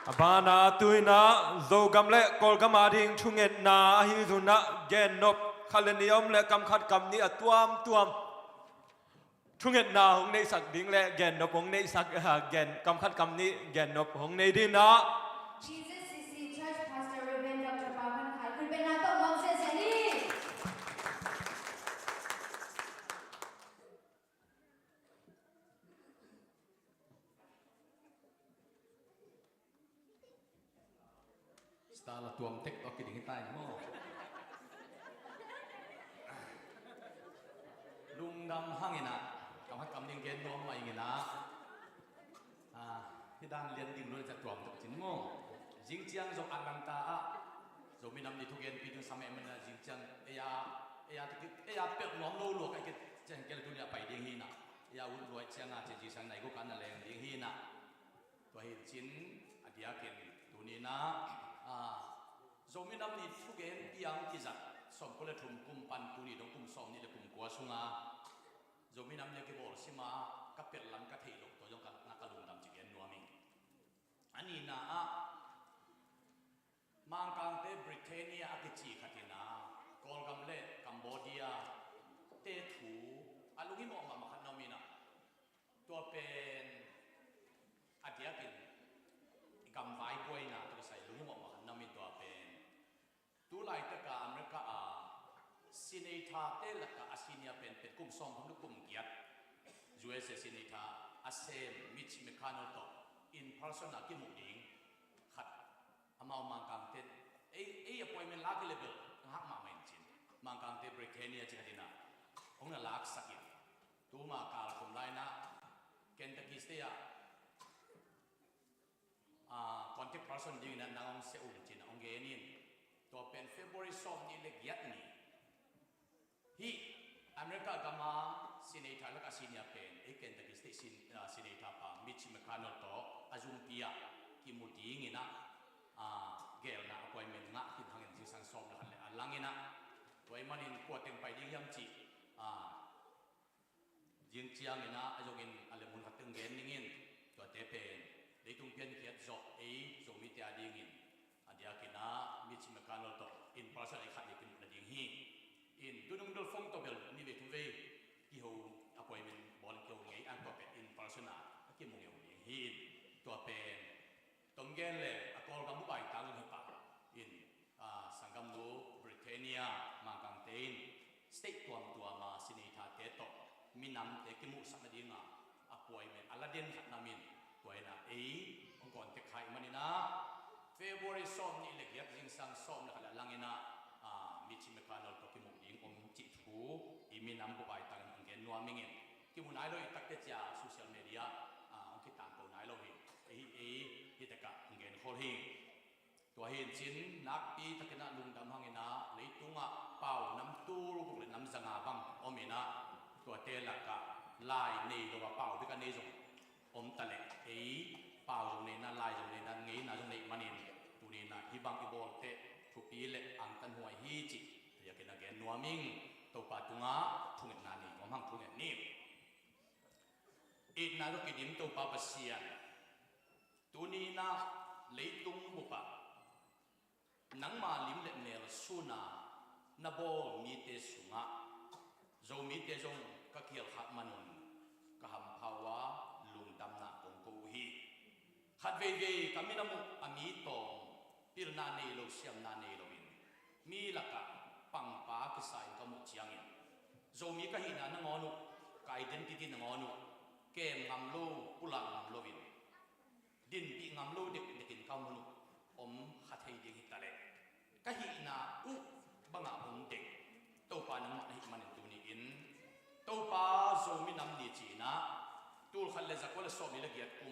A banah tu-in ah Zogam le Kawlgam ading thungetna ahi zongin ah gennop khat le nih a om leh kam khat kam nih a tuamtuam thungetna hong neihsak ding le gennop hong neihsak, ah, gen, kam khat kam nih gennop hong nei dingin ah G C C Church Pastor Reverend Doctor Pau Khan Khai khut bengna tawh nuam sese ni. Star la tuam tek tawh kiding hi ta in maw? Lungdam hang in ah, kam khat kam nih gen nuam mah ing in ah. Ah, hih dan lian ding lua in ah tuam tek cin maw? Zing ciang Zo Atlanta ah Zomi Nam Ni thugenpi ding sam e man ah, zing ciang ei a, ei a, ei a pelh nuam lo lua ka hi kei ciang kei le tuni a pai ding hi in ah. Ei a ut lua ciang a ciang zing ciang nai ko ka na leng ding hi in ah. Tua hi cin a diakin tuni in ah, ah, Zomi Nam Ni thugenpi a hong kizat sawmkua le thum kum pan tuni dong kum sawmnih le kum kua sungah Zomi Nam Ni a kibawl sim a ka pelh lam ka theih loh tua zong ka, na ka lungdam ci gen nuam ing. A nihna ah Mangkangte Britannia a kici khat in ah Kawlgam le Cambodia te thu a lunghimawh mahmah khat na om in ah, tua pen a diakin i gamvai buaina tawh kisai lunghimawh mahmah khat na om in, tua pen tu laitak a America a senator te lakah a senior pen pen kum sawmthum le kum giat U S A senator a sem Mitch McConnell tawh in person a kimuh ding khat amau Mangkangte, ei, ei appointment lak hi le bel ngak mahmah in cin, Mangkangte Britannia ci khat in ah hong na laksak in, tuma kal kum lai in ah Kentucky State ah, ah, contact person dingin ah nang hong sia un cin ah hong gen in, tua pen February sawmnih le giat ni hih America gam a senator lakah senior pen ei Kentucky State sen-, ah, senator pa Mitch McConnell tawh a zumpi ah kimu dingin ah, ah, gelna appointment ngah khin hangin zingsang sawm le khat le a lang in ah, tua ahih manin kua teng pai ding hiam cih, ah, zing ciangin ah a zongin a le mun khat teng gen ning in, tuate pen leitung piankhiat zawh ei Zomite a dingin a diakin ah Mitch McConnell tawh in person a i khat le kimuh nading hi. In tunung bel phone tawh bel ni vei thum vei kiho, appointment bawl kiho ngei an, tua pen in person a a kimu ngei uh ding hi. In tua pen tom gen le a Kawlgam bup a i tang zong hi pah in, ah, sanggamnu Britannia Mangkangte in state tuamtuam a senator te tawh minamte kimuhsak nading a appointment a la den khat na om in, tua in ah ei hong contact kha ahih manin ah February sawmnih le giat zingsang sawm le khat le a lang in ah, ah, Mitch McConnell tawh kimuh ding om cih thu i minam bup a i tang in hong gen nuam ing in, kimu nai lo i tak teh cia social media, ah, hong kitangko nai lo hi. Ei, ei, hih tak ah hong gen khol hi. Tua hi in cin nakpi takin ah lungdam hangin ah leitungah pau nam tul guk le nam za nga bang om in ah, tuate lakah lai nei lo a pau bek a nei zong om ta leh, ei pau zong nei in ah lai zong nei in ah ngeina zong neih manin tuni in ah hih bang i bawl teh thupi le angtanhuai hi cih a diakin a gen nuam ing. Topa tungah thungetna nei nuam hang, thungen ni. Itna tawh kidim Topa Pasian, tuni in ah leitung bup ah nangma lim le mel sun a na bawl mite sungah Zomite zong ka kial khak man un ka hampha uh a, lungdamna kong ko uh hi. Khat veivei ka minam uh a mi tawm, pilna nei lo, siamna nei lo in mi lakah pangpa kisa in ka muh ciangin, Zomi ka hihna nangawn uh, ka identity nangawn uh kem ngam lo, pulak ngam lo in dinpih ngam lo dekdek in ka mun uh om kha thei ding hi ta leh, ka hihna uh bang a om dek Topa nangmah na hih manin tuni in Topa Zomi Nam Ni ci in ah tul khat le za kua le sawmnih le giat kum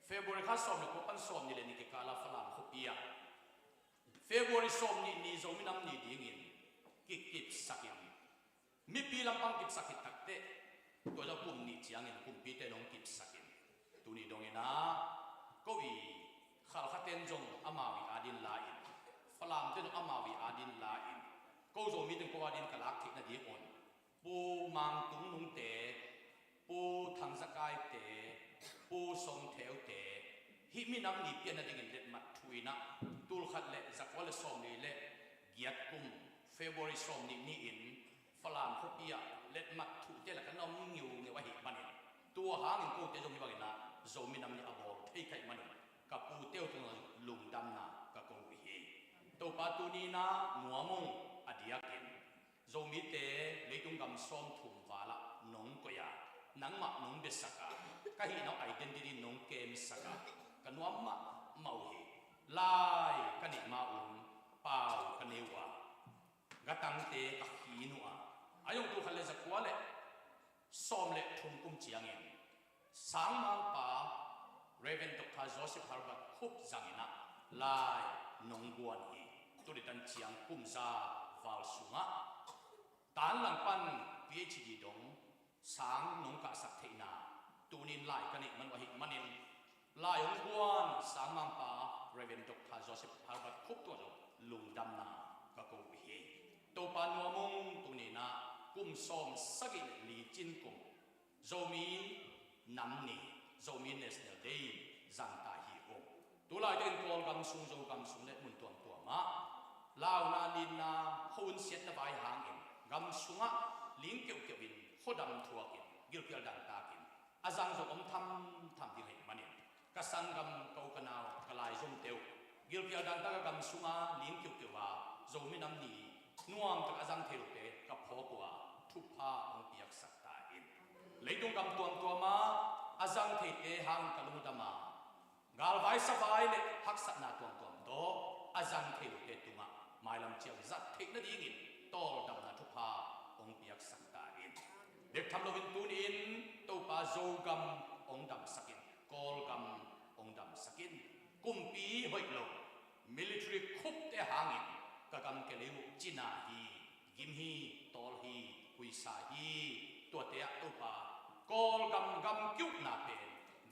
February kha sawm le kua pan sawmnih le nih kikal a Falam khuapi ah February sawmnih ni Zomi Nam Ni dingin kikipsak in, mipi lampang kipsak khit tak teh tua zong kum nih ciangin kumpite in hong kipsak in, tuni dongin ah ko i Khalkha ten zong amau i adin la in, Falam ten zong amau i adin la in, ko Zomi ten ko adin ka lak theih nading un Pu Mang Tung Nungte, Pu Thang Za Kaite, Pu Song Theute, Hih minam ni pian nadingin letmat thu in ah, tul khat le zakua le sawmli le giat kum, February sawmnih ni-in Falam khuapi ah letmat thuhte lakah na om ngiungeu ahih manin, tua hangin kote zong hih bangin ah Zo minam ni a bawl thei ka hih manin, ka pute uh tungah lungdamna ka ko uh hi. Topa tuni-in ah nuam ung, a diakin Zomite leitung gam sawmthum val ah nong koih a, nangmah nong biasak a, ka hihna uh identity nong kemsak a, ka nuam mahmah uh hi. Lai ka neih ma-un pau ka nei uh a, gatangte ka khin uh a, a yong tul khat le zakua le sawm le thum kum ciangin Sangmangpa Reverend Doctor Joseph Herbert Khup zangin ah lai nong guan hi. Tuni tan ciang kum za val sungah tanlang pan PhD dong sang nong kahsak theihna, tuni-in lai ka neih man uh ahih manin, lai hong guan Sangmangpa Reverend Doctor Joseph Herbert Khup tungah zong lungdamna ka ko uh hi. Topa nuam ung, tuni-in ah kum sawm sagih le li cin kum, Zomi Nam Ni, Zomi National Day zang ta hi ung. Tulaitakin Kawlgam sung, Zogam sung le mun tuamtuam ah launa, ninna, khuahun siatna vai hangin gam sungah ling keuhkeuh in, khuadam thuakin, gilkial dangtakin a zang zong om thamtham ding ahih manin, ka sanggam, ka u ka nau, ka laizomte uh, gilkial dangtak a gam sungah ling keuhkeuh a Zomi Nam Ni nuamtak a zang thei lote ka phawk uh a, thupha hong piaksak ta in. Leitung gam tuamtuam ah a zang theite hangin ka lungdam a, galvai savai le haksatna tuamtuam tawh a zang thei lote tungah mailam ciang zat theih nadingin tawldamna thupha hong piaksak ta in. Bek tham loin tuni-in Topa Zogam hong damsak in, Kawlgam hong damsak in. Kumpi hoih lo, military coup-te hangin ka gam ka lei uh cina hi, gim hi, tawl hi, huisa hi. Tuate ah Topa, Kawlgam gam ki-ukna pen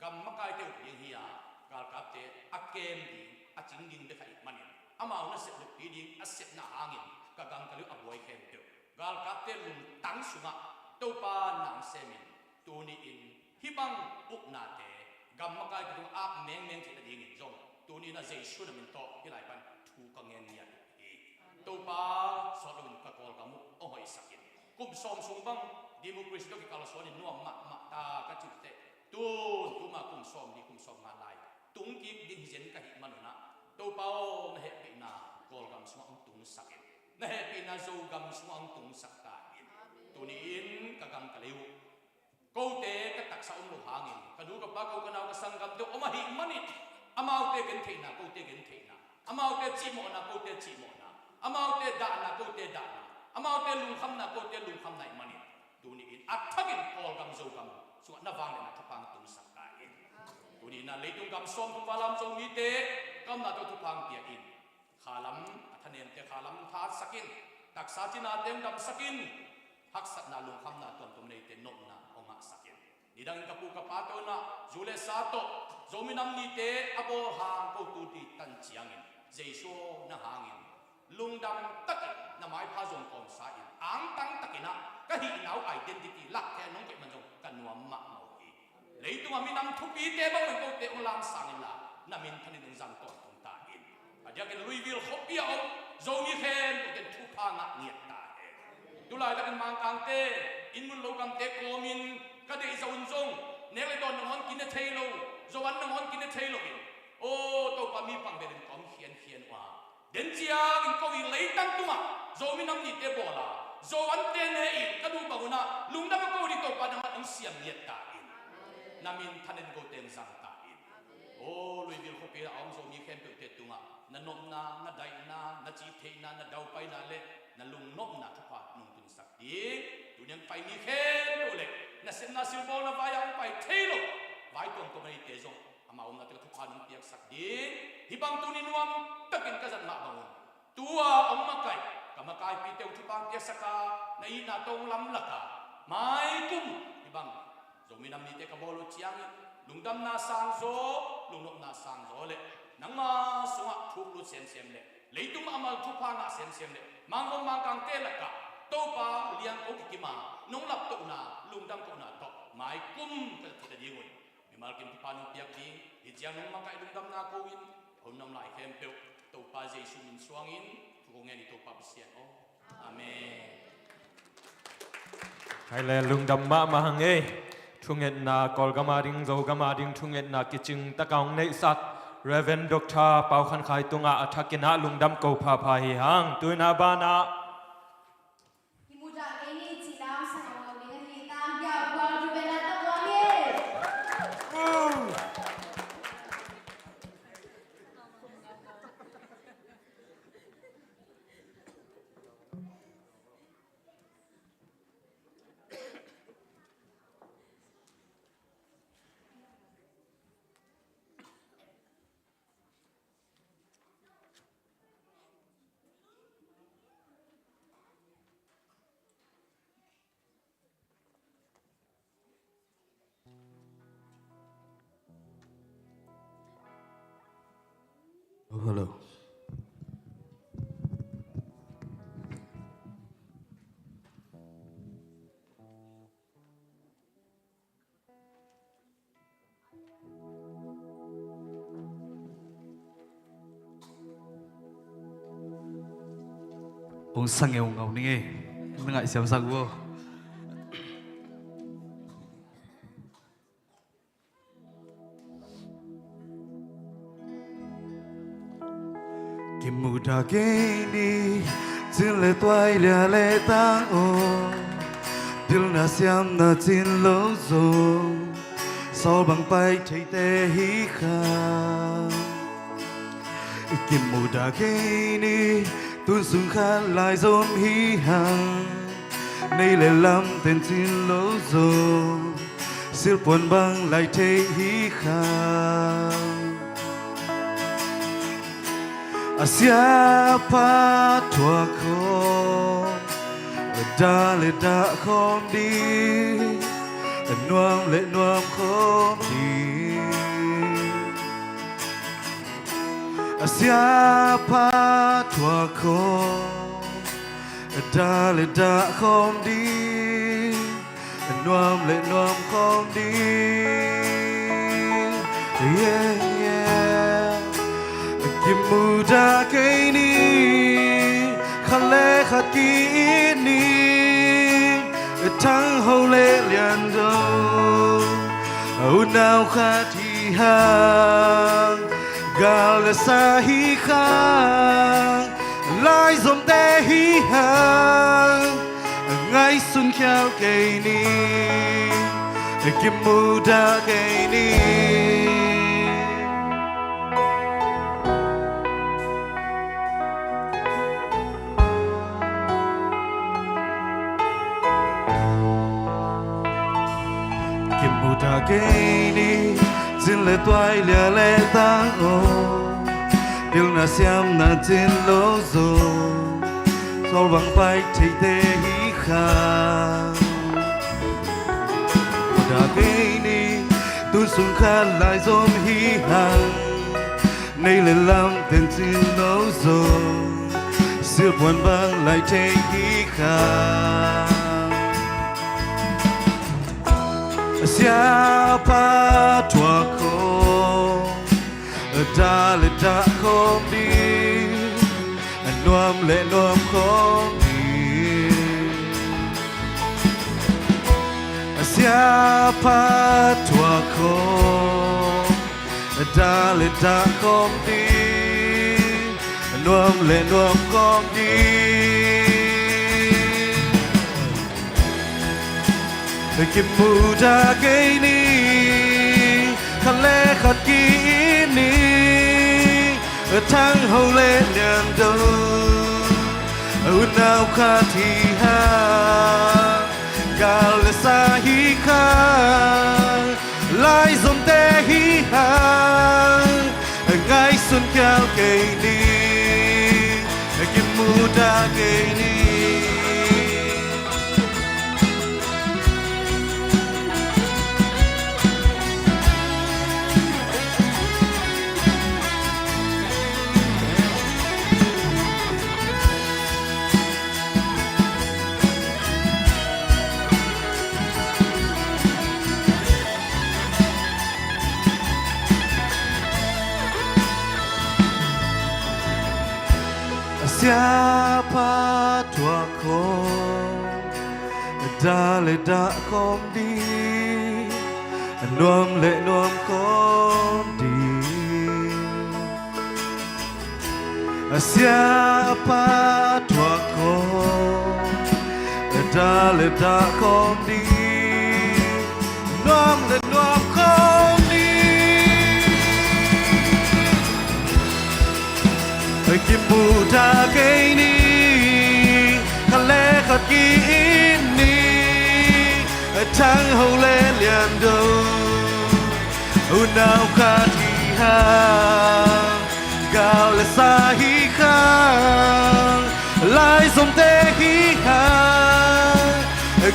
gam makaite uk ding hi a, galkapte a kem ding, a cing ding bek ahih manin, amau nasep lukpi ding a sepna hangin ka gam ka lei uh a buai khempeuh galkapte lungtang sungah Topa nang semin, tuni-in hih bang uknate gam makaite tungah ap mengmeng theih nadingin zong tuni-in a Jesu na min tawh hih lai pan thu ka ngen ngiat uh hi. Topa sawt loin ka Kawlgam uh hong hoihsak in. Kum sawm sung bang democracy tawh kikalsuan in nuam mahmah ta ka cih teh, tun tuma kum sawm li, kum sawm nga lai tung kik ding hi zen ka hih manun ah, Topa aw, na hehpihna Kawlgam sungah hong tungsak in. Na hehpihna Zogam sungah hong tungsak ta in. Tuni-in ka gam ka lei uh, kote ka taksa om lo hangin, ka nu ka pa, ka u ka nau, ka sanggamte om ahih manin, amaute gentheihna, kote gentheihna, amaute cihmawhna, kote cihmawhna, amaute dahna, kote dahna, amaute lungkhamna, kote lungkhamna ahih manin, tuni-in a thakin Kawlgam Zogam sungah na vangliatna thupha hong tungsak ta in. Tuni-in a leitung gam sawmthum val a om Zomite ka omna tawh thupha hong pia in. Khalam a thanemte khalam thahatsak in, taksa cinate hong damsak in, haksatna lungkhamna tuamtuam neite nopna hong ngahsak in. Nidangin ka pu ka pa tawh na, zu le sa tawh, Zomi Nam Nite a bawl hang ko tu ni tan ciangin, Jesu aw, na hangin lungdam takin na maipha zong kawmsa in, angtang takin ah ka hihna uh identity lakthei nong koih man zong ka nuam mahmah uh hi. Leitungah minam thupite bang kote hong lamsang inla, na minthan in hong zang tawntung ta in. A diakin Louisville khuapi a om Zomi khempeuh ten thupha ngah ngiat ta hen. Tulaitakin Mangkangte, inn mun lo gamte kawmin ka deih zah un zong, nek le dawn nangawn kine thei lo, zo an nangawn kine thei lo in, aw Topa, mi pang belin ka om khiankhian uh a, den ciangin ko i leitang tungah Zomi Nam Nite bawl a, zo ante ne in ka duh bang un ah lungdam a ko ding Topa, nangmah hong siam ngiat ta in. Na minthan in kote hong zang ta in. Aw Louisville khuapi a om Zomi khempeuhte tungah na nopna, na daihna, na cih theihna, na daupaina le na lungnopna thupha nong tunsak ding. Tuni a hong pai mi khempeuh le nasepna silbawlna vai a hong pai thei lo vai tuamtuam a neite zong ama omna tengah thupha nong piaksak ding. Hih bang tuni nuam takin ka zat mah bangun, tua hong makaih ka makaipite uh thupha hong piaksak a, na itna tawh hong lamlak a, maikum hih bang Zomi Nam Nite ka bawl uh ciangin lungdamna sangzaw, lungnopna sangzaw le nangma sungah thuk lut semsem le leitung mahmah thupha ngah semsem le Mangkang Mangkangte lakah Topa liang ko kikim a nong laptohna, lungdam kohna tawh maikum ka zat theih nadingun Mimal kim thupha nong piak ding hi ciang nong makaih lungdamna ko-in, hong om lai khempeuh Topa Jesu min suangin thu kong ngen hi, Topa Pasian aw. Amen. Hai le, lungdam mahmah hang ei. Thungetna Kawlgam a ding, Zogam a ding thungetna kicing taka hong neihsak Reverend Doctor Pau Khan Khai tungah a thakin ah lungdam ko phapha hi hang. Tu-in a banah Kimudah kei ni cih lam sang ngau ding ahi. Tang dia bual tu bela tak bual ni. Oh, hello. Hong sang e, hong ngau ning e. Na ngaihsiam sak vo. Kimudah kei ni, cin le tuai lia le tang aw. Pilna siamna cin lo zong, sawl bang pai theite hi kha. Kimudah kei ni, tun sung khat lai zom hi hang. Nei le lam ten cin lo zong, silpuan bang lai thei hi kha. A siapa thuak khawm, a dah le dah khawm ding, a nuam le nuam khawm ding. A siapa thuak khawm, a dah le dah khawm ding, a nuam le nuam khawm ding. Yeah, yeah. Kimudah kei ni, khat le khat ki-it ni, thang ho le lian do, unau khat hi hang, gal le sa hi hang, lai zomte hi hang, ngaihsun khial kei ni, kimudah kei ni. Kimudah kei ni, cin le tuai lia le tang aw. Pilna siamna cin lo zong, sawl bang pai theite hi kha. Mudah kei ni, tun sung khat lai zom hi hang. Nei le lam ten cin lo zong, silpuan bang lai thei hi kha. A siapa thuak khawm, a dah le dah khawm ding, a nuam le nuam khawm ding. A siapa thuak khawm, a dah le dah khawm ding, a nuam le nuam khawm ding. Kimudah kei ni, khat le khat ki-it ni, thang ho le lian do, unau khat hi hang, gal le sa hi hang, lai zomte hi hang, ngaihsun khial kei ni, kimudah kei ni. Siapa tuak khawm, dah le dah khawm ding, nuam le nuam khawm ding. Siapa tuak khawm, dah le dah khawm ding, nuam le nuam khawm ding. Kimu ta kei ni, khat le khat ki-it ni, thang ho le lian do, unau khat hi hang, gau le sa hi hang, laizomte hi hang,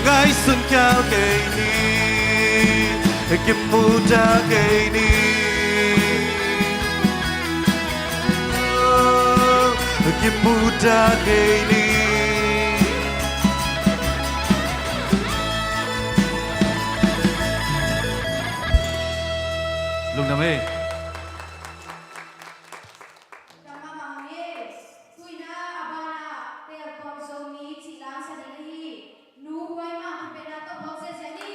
ngaihsun khial kei ni, kimu ta kei ni. Kimu ta kei ni. Lungdam ei. Tama Mang Nge, tuina a bana Teelpawm Zomi cih lamsa ding ahi. Nu Huai Mang Pi Pen a tawh phawk ziazia ni.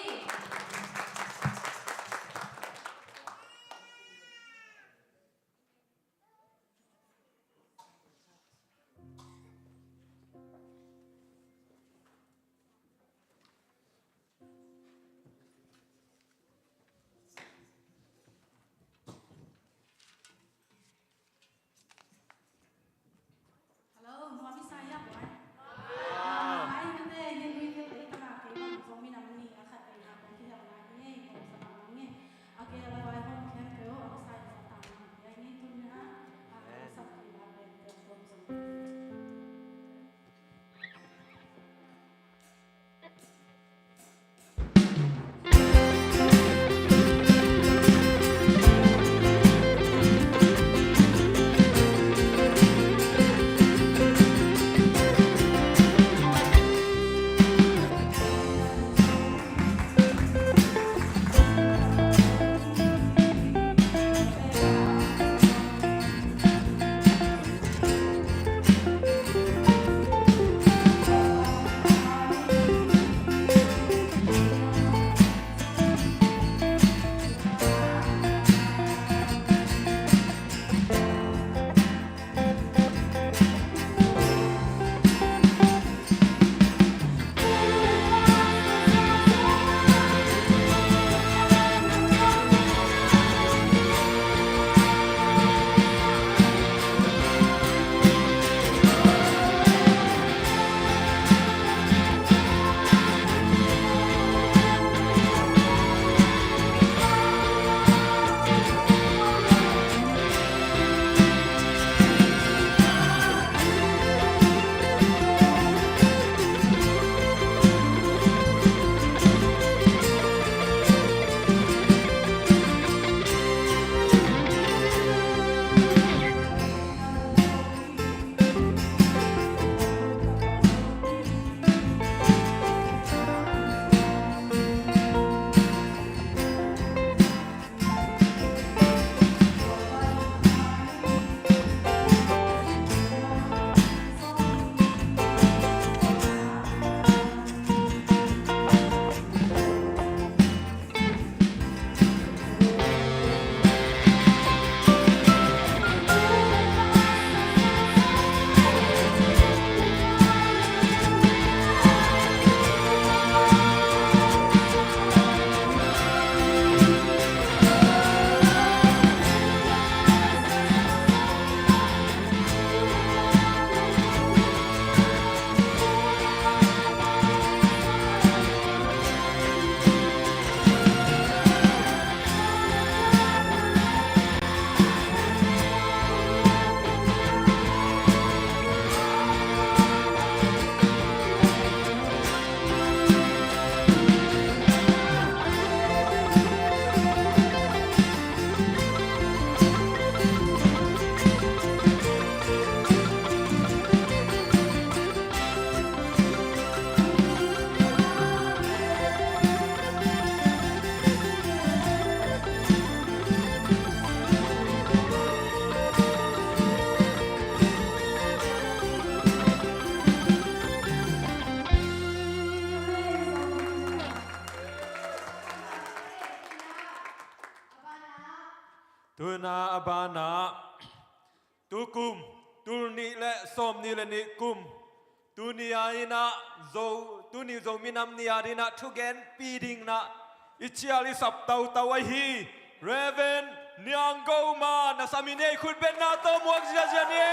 Tuna a banah tukum, tul nih le sawm nih le nih kum, tuni a inah Zo, tuni Zomi Nam Ni a dinah thugenpi dingnah i cial i sap tautau ahi Reverend Niang Go Ma, na sam i nei khutbetna tawh muak ziazia ni.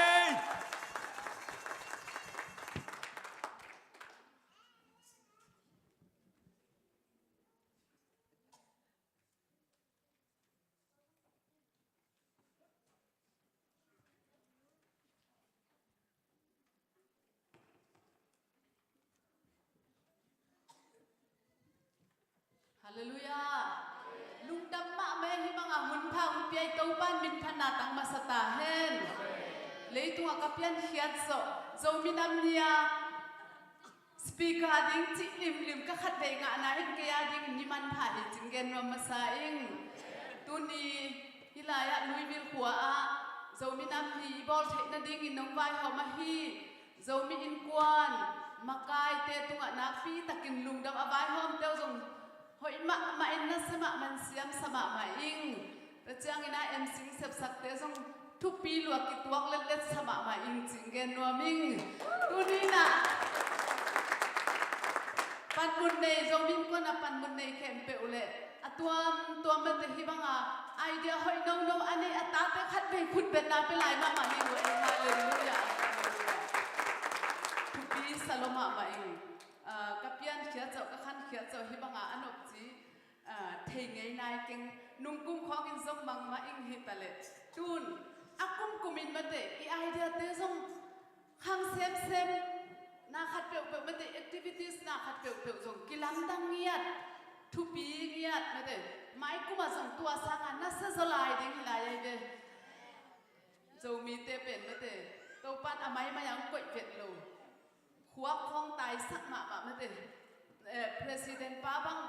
Halleluiah. Lungdam mahmah e, hih bangah hun pha hong pia i Topa'n minthanna tang masa ta hen. Leitungah ka piankhiat zawh Zomi Nam Ni a speaker ding cih limlim ka khatvei ngahna in kei a dingin ni manpha hi cih gen nuam masa ing. Tuni hih lai-ah Louisville khua-ah Zomi Nam Ni i bawl theih nadingin nong vaihawm ahi Zomi Innkuan makaite tungah nakpi takin lungdam, a vaihawmte uh zong hoih mahmah in, nasia mahmah in, siamsa mahmah ing. Tua ciangin a M C sepsakte zong thupi lua, kituak letlet sa mahmah ing cih gen nuam ing. Tuni inah panmun nei, Zomi Innkuan a panmun nei khempeuh le a tuamtuam mate hih banga idea hoih nono a nei a tate khatvei khutbetna pia lai mahmah hi uh e. Halleluiah. Thupi sa lo mahmah ing. Ah, ka piankhiat zawh, ka khankhiat zawh hih bangah a nopci, ah, thei ngei nai keng, nungkum khawngin zong mangmah ing hi ta leh. Tun a kumkumin mate i ideate zong khang semsem na khat peuhpeuh mate, activities na khat peuhpeuh zong kilamdang ngiat, thupi ngiat mate, maikumah zong tua sangah nasia zaw lai ding hi lai ahi ve. Zomite pen mate Topa'n a maimai ah hong koih vet lo. Khuak khawng taisak mahmah mate. Eh, President pa bang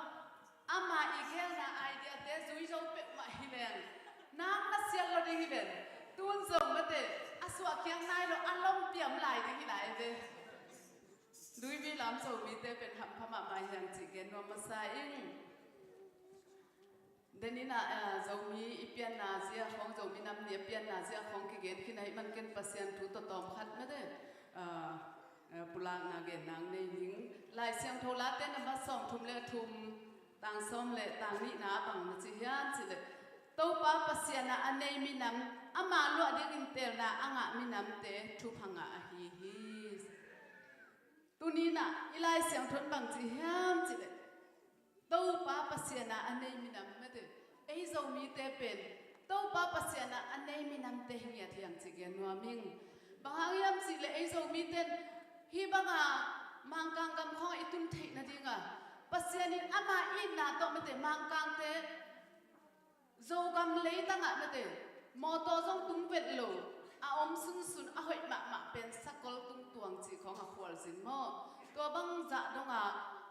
ama i gelna ideate zui zo peuhmah hi leng nak na sial lo ding hi ven. Tun zong mate a suahkhiat nai lo, a lompiam lai ding hi lai ve. Louisville lam Zomite pen hampha mahmah hi hang cih gen nuam masa ing. Deninah, eh, Zomi i pianna zia khawng, Zomi Nam Ni a pianna zia khawng kigen khin ahih man ken Pasian thu tawtawm khat mate, eh, eh, pulakna gen nang nei ning. Lai Siangtho Late number sawmthum le thum, tang sawm le tang nihna ah bang na ci hiam cih leh, Topa Pasian ah a nei minam, ama luah dingin teelna a ngah minamte thupha ngah ahi hi. Tuni inah i Lai Siangtho in bang ci hiam cih leh, Topa Pasian ah a nei minam mate, ei Zomite pen Topa Pasian ah a nei minamte hi ngiat hi hang cih gen nuam ing. Bang hang hiam cih leh ei Zomite in hih banga Mangkang gam khawngah i tun theih nadingah Pasian in ama itna tawh mate Mangkangte Zogam leitangah mate mawtaw zong tung vet lo, a om sunsun a hoih mahmah pen sakol tung tuang cih khawng a khualzin maw? Tua bang zah donga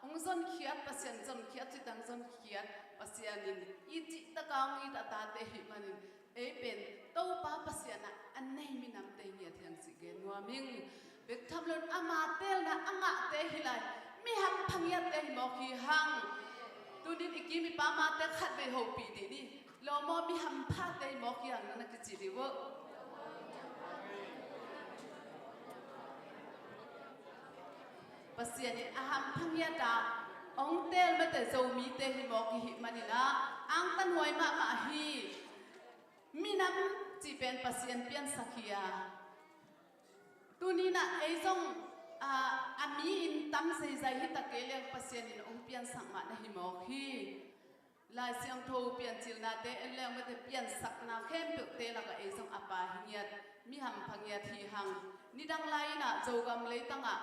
hong zonkhiat, Pasian zonkhiat, citang zonkhiat Pasian in i cihtaka hong it a tate ahih manin ei pen Topa Pasian ah a nei minamte hi ngiat hi hang cih gen nuam ing. Bek tham loin ama teelna a ngahte hi lai, mi hampha ngiatte hi mawk hi hang. Tunin i kim i pamate khatvei hopih dih ni. Lawm aw, mi hamphate hi mawk hi hang na na kici dih uh. Pasian in a hampha ngiat a hong teel mate Zomite hi mawk i hih manin ah angtanhuai mahmah hi. Minam cih pen Pasian piansak hi a, tuni inah ei zong, ah, a mi in tam zeizai hi ta kei leng Pasian in hong piansak mah na hi mawk hi. Lai Siangtho Piancilnate en leng mate piansakna khempeuhte lakah ei zong a pa hi ngiat, mi hampha ngiat hi hang. Nidang lai inah Zogam leitangah,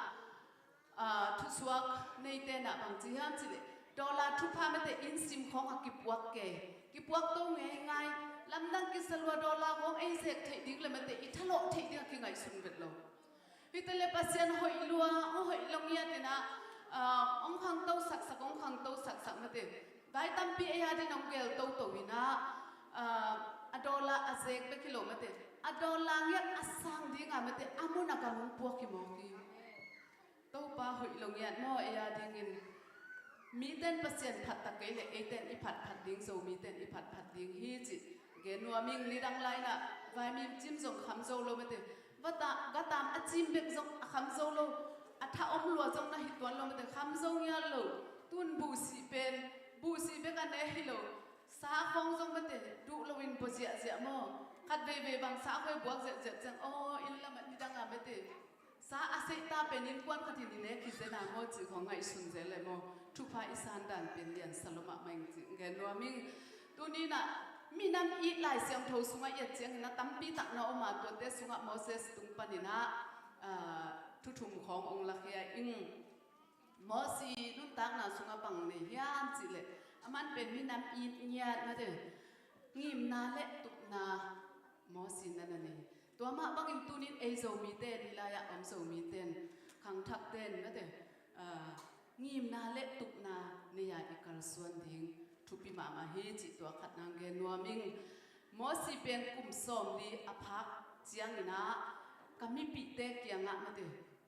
ah, thusuak neite nah bang ci hiam cih leh, dollar thupha mate inn sim khawngah kipuak kei, kipuak to ngeingai, lamdang kisa lua, dollar khawng ei zek theih ding le mate i thalawh theih dingah kingaihsun vet lo. Hi ta leh Pasian hoih lua, hong hoih lo ngiat inah, ah, hong khangto saksak, hong khangto saksak mate, vai tampi ei a din hong gel toto inah, ah, a dollar a zek bek hi lo mate, a dollar ngiat a sang dingah mate a mun a gam hong puak hi mawk hi. Topa hoih lo ngiat maw, ei a dingin. Mite in Pasian phat ta kei leh eite in i phatphat ding, Zomite in i phatphat ding hi cih Gen nuam ing, nidang lai-in ah vaimim cim zong kham zo lo mate. Gata, gatam a cim bek zong a kham zo lo. A tha om lua zong na hi tuan lo mate. Kham zo ngiat lo. Tun buhsih pen, buhsih bek a ne hi lo. Sa khawng zong mate, duh loin bua ziahziah maw. Khat veivei bang sa khawng buak ziahziah ciang, aw, inn lamah nidang a mate, sa a seihta pen innkuan khat in i nek hi zen a maw cih khawng ngaihsun zel leh maw. Thupha i san dan pen liansa lo mahmah ing cih gen nuam ing. Tuni-in ah minam it Lai Siangtho sungah i et ciangin ah tampi tak na om a, tuate sungah Moses tung panin ah, ah, thu thum khawng ong lakhia ing. Mosi nuntakna sungah bang nei hiam cih leh, aman pen minam it ngiat mate, ngimna le tupna Mosi in na nei. Tua mah bangin tuni-in ei Zomite, hih lai-ah om Zomite, khangthakte mate, ah, ngimna le tupna nei-a i kalsuan ding thupi mahmah hi cih tua khat nang gen nuam ing. Mosi pen kum sawmli a phak ciangin ah, ka mipihte kiangah mate,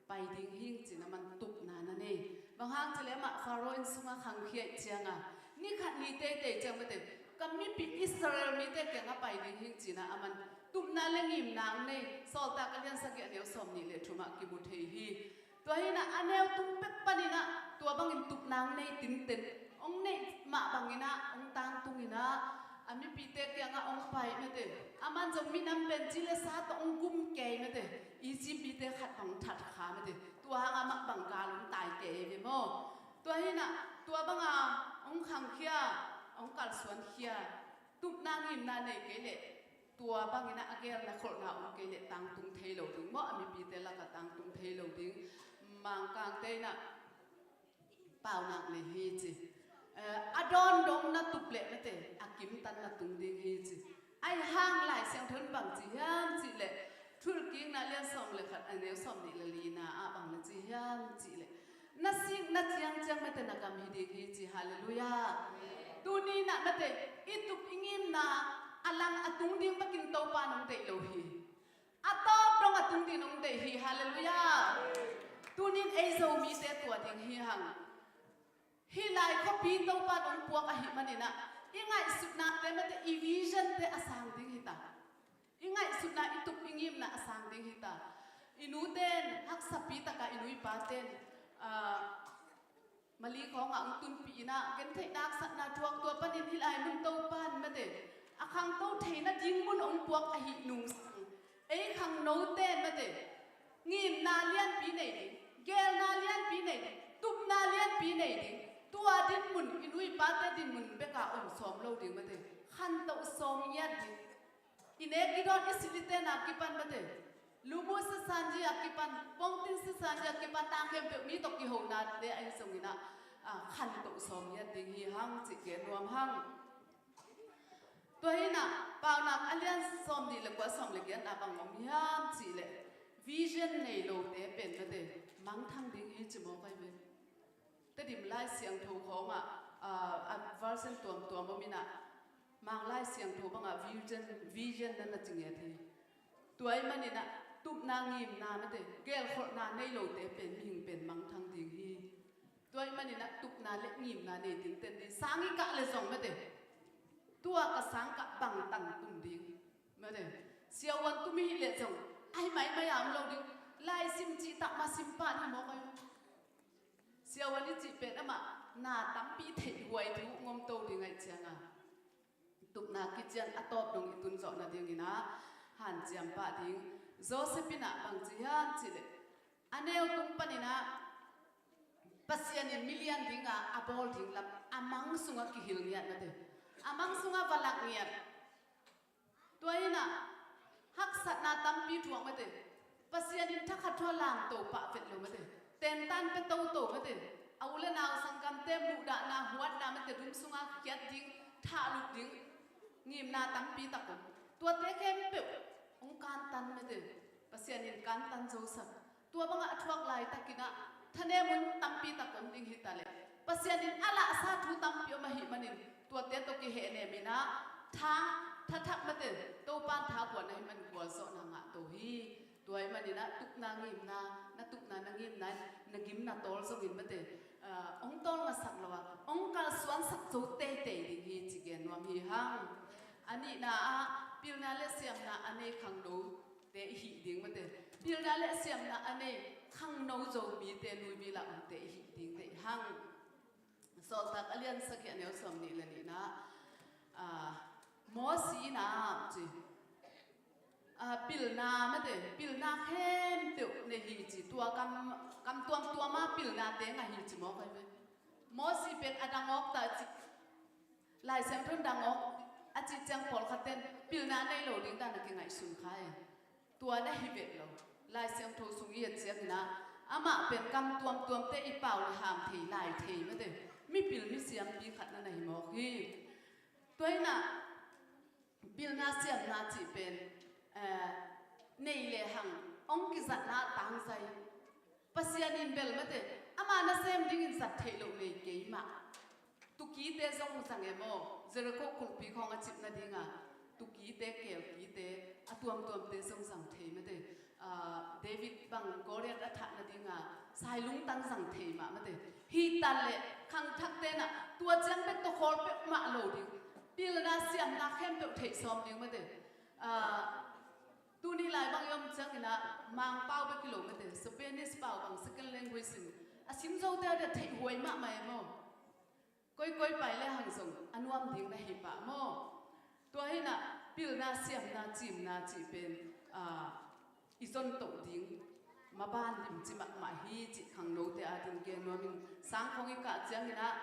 pai ding hi ing ci-in aman tupna na nei. Bang hang cih leh amah Faro inn sungah khangkhia ahih ciangin, ni khat ni teitei ciang mate, ka mipih Israel mite kiangah pai ding hi ing ci-in ah aman tupna le ngimna ong nei. Sawltak a lian sagih a neu sawmnih le thumah kimu thei hi. Tua hi-in ah a neu tung pek panin ah tua bangin tupna ong nei tinten, ong neih mah bangin ah ong tangtungin ah, a mipihte kiangah ong pai mate. Aman zong minam pen ci le sa tawh ong gum kei mate. Egypt mite khat bang that kha mate. Tua hang amah bang gal ong tai kei ve maw. Tua hi-in ah tua banga ong khangkhia, ong kalsuankhia, tupna ngimna nei kei leh, tua bangin ah a gelna kholhna om kei leh tangtung thei lo ding maw, a mipihte lakah tangtung thei lo ding. Mangkangte in ah paunak nei hi ci. Eh, a dawn dong na tup leh mate, a kimtan na tung ding hi ci. Ahih hang Lai Siangtho in bang ci hiam cih leh, Thuhilhkikna lian sawm le khat a neu sawmnih le lina ah bang na ci hiam cih leh, na sik na ciang ciang mate na gam hi ding hi ci. Halleluiah. Tuni-in ah mate, i tup i ngimna a lang a tung ding bekin Topa in ong deih lo hi. A tawp dong a tung ding ong deih hi. Halleluiah. Tuni-in ei Zomite tua ding hi hang. Hih lai khuapi Topa in ong puak ahih manin ah, i ngaihsutnate mate, i visionte a sang ding hi ta. I ngaihsutna, i tup i ngimna a sang ding hi ta. I nute in haksapi takah i nu i pate in, ah, Mali khawngah ong tunpih in ah, gentheihna haksatna thuak, tua panin hih lai mun Topa in mate, a khangto theihna ding mun ong puak ahih nungsang, ei khangnote in mate, ngimna lianpi nei ding, gelna lianpi nei ding, tupna lianpi nei ding. Tua dinmun, i nu i pate dinmun bek a om sawm lo ding mate, khantoh sawm ngiat ding. I nek i dawn i silh i ten a kipan mate, Lumu Sasanji a kipan, Pongtin Sasanji a kipan, tang khempeuh mi tawh kihonate ahi zongin ah, ah, khantoh sawm ngiat ding hi hang cih gen nuam hang. Tua hi-in ah, Paunak a lian sawmnih le kua, sawm le giat ah bang om hiam cih leh, vision nei lote pen mate, mangthang ding hi ci maw kai ve. Tedim Lai Siangtho khawngah, ah, a version tuamtuam om in ah, Mang Lai Siangtho bangah vision, vision na na ci ngiat hi. Tua ahih manin ah tupna ngimna mate, gelkholhna nei lote pen mihing pen mangthang ding hi. Tua ahih manin ah tupna le ngimna nei tinten ding, sang i kah le zong mate, tua ka sang kah bangtan tum ding mate. Siavuan tum i hih leh zong, ahih maimai a om lo ding. Lai sim cih tak mah sim pah ni maw kai. Siavuan i cih pen amah na tampi theih huai thu ngom to ding ahih ciangin, tupna kician a tawp dong i tun zawh nadingin ah hanciam pah ding. Joseph in ah bang ci hiam cih leh, a neu tung panin ah Pasian in milian ding a a bawl ding lam a mang sungah kihilh ngiat mate, a mang sungah va lak ngiat. Tua hi-in ah haksatna tampi thuak mate, Pasian in thakhat thu a lamto pah vet lo mate, tentan pia toto mate, a u le nau sanggamte muhdahna, huatna mate, dum sungah khiat ding, thahlut ding, ngimna tampi tak om. Tuate khempeuh ong kantan mate, Pasian in kantan zosak. Tua bangah a thuak laitakin ah thanem hun tampi tak om ding hi ta leh, Pasian in a lahsa thu tampi om ahih manin, tuate tawh kihehnem in ah tha, thathak mate, Topa in thabuan ahih manin gualzawhna ngah to hi. Tua ahih manin ah tupna ngimna, na tupna na ngimna in na gim na tawl zongin mate, ah, ong tawlngasak lo a, ong kalsuansak zo teitei ding hi ci gen nuam hi hang. A nihna ah pilna le siamna a nei khangnote i hih ding mate. Pilna le siamna a nei khangno Zomite Louisville ah omte i hih ding deih hang. Sawltak a lian sagih a neu sawm nih le nihna ah, Mosi in a ci, ah, pilna mate, pilna khempeuh nei hi ci, tua kam, kam tuamtuam ah pilnate ngah hi ci mawk ahi ve. Mosi pen a dang awk ta ci, Lai Siangtho in dang awk a cih ciang pawlkhat ten pilna nei lo ding dan a kingaihsun kha e. Tua na hi vet lo. Lai Siangtho sung i et ciangin ah amah pen kam tuamtuamte i pau le ham thei, lai thei mate, mipil misiampi khat na na hi mawk hi. Tua in ah pilna siamna cih pen, eh, nei le hang hong kizatna tangzai. Pasian in bel mate, ama nasem dingin zat theih loh nei kei mah. Tukite zong zang e maw, Jericho kulpi khawng a cip nadinga tukite, kelkite, a tuamtuamte zong zang thei mate. Ah, David bang Goliath a thah nadinga sailung tang zang thei mah mate. Hi tan le khangthakte in ah tua ciang bek tawh khawl peuhmah lo ding. Pilna siamna khempeuh theih sawm ding mate. Ah, tuni lai bang i om ciangin ah Mangpau bek hi lo mate, Spanish pau bang second language in a sim zote a dia theih huai mahmah e maw. Koikoi pai le hang zong a nuam ding na hi pah maw. Tua hi in ah pilna siamna cimna cih pen, ah, i zon toh ding maban limci mahmah hi cih khangnote a ding gen nuam ing. Sang khawng i kah ciangin ah,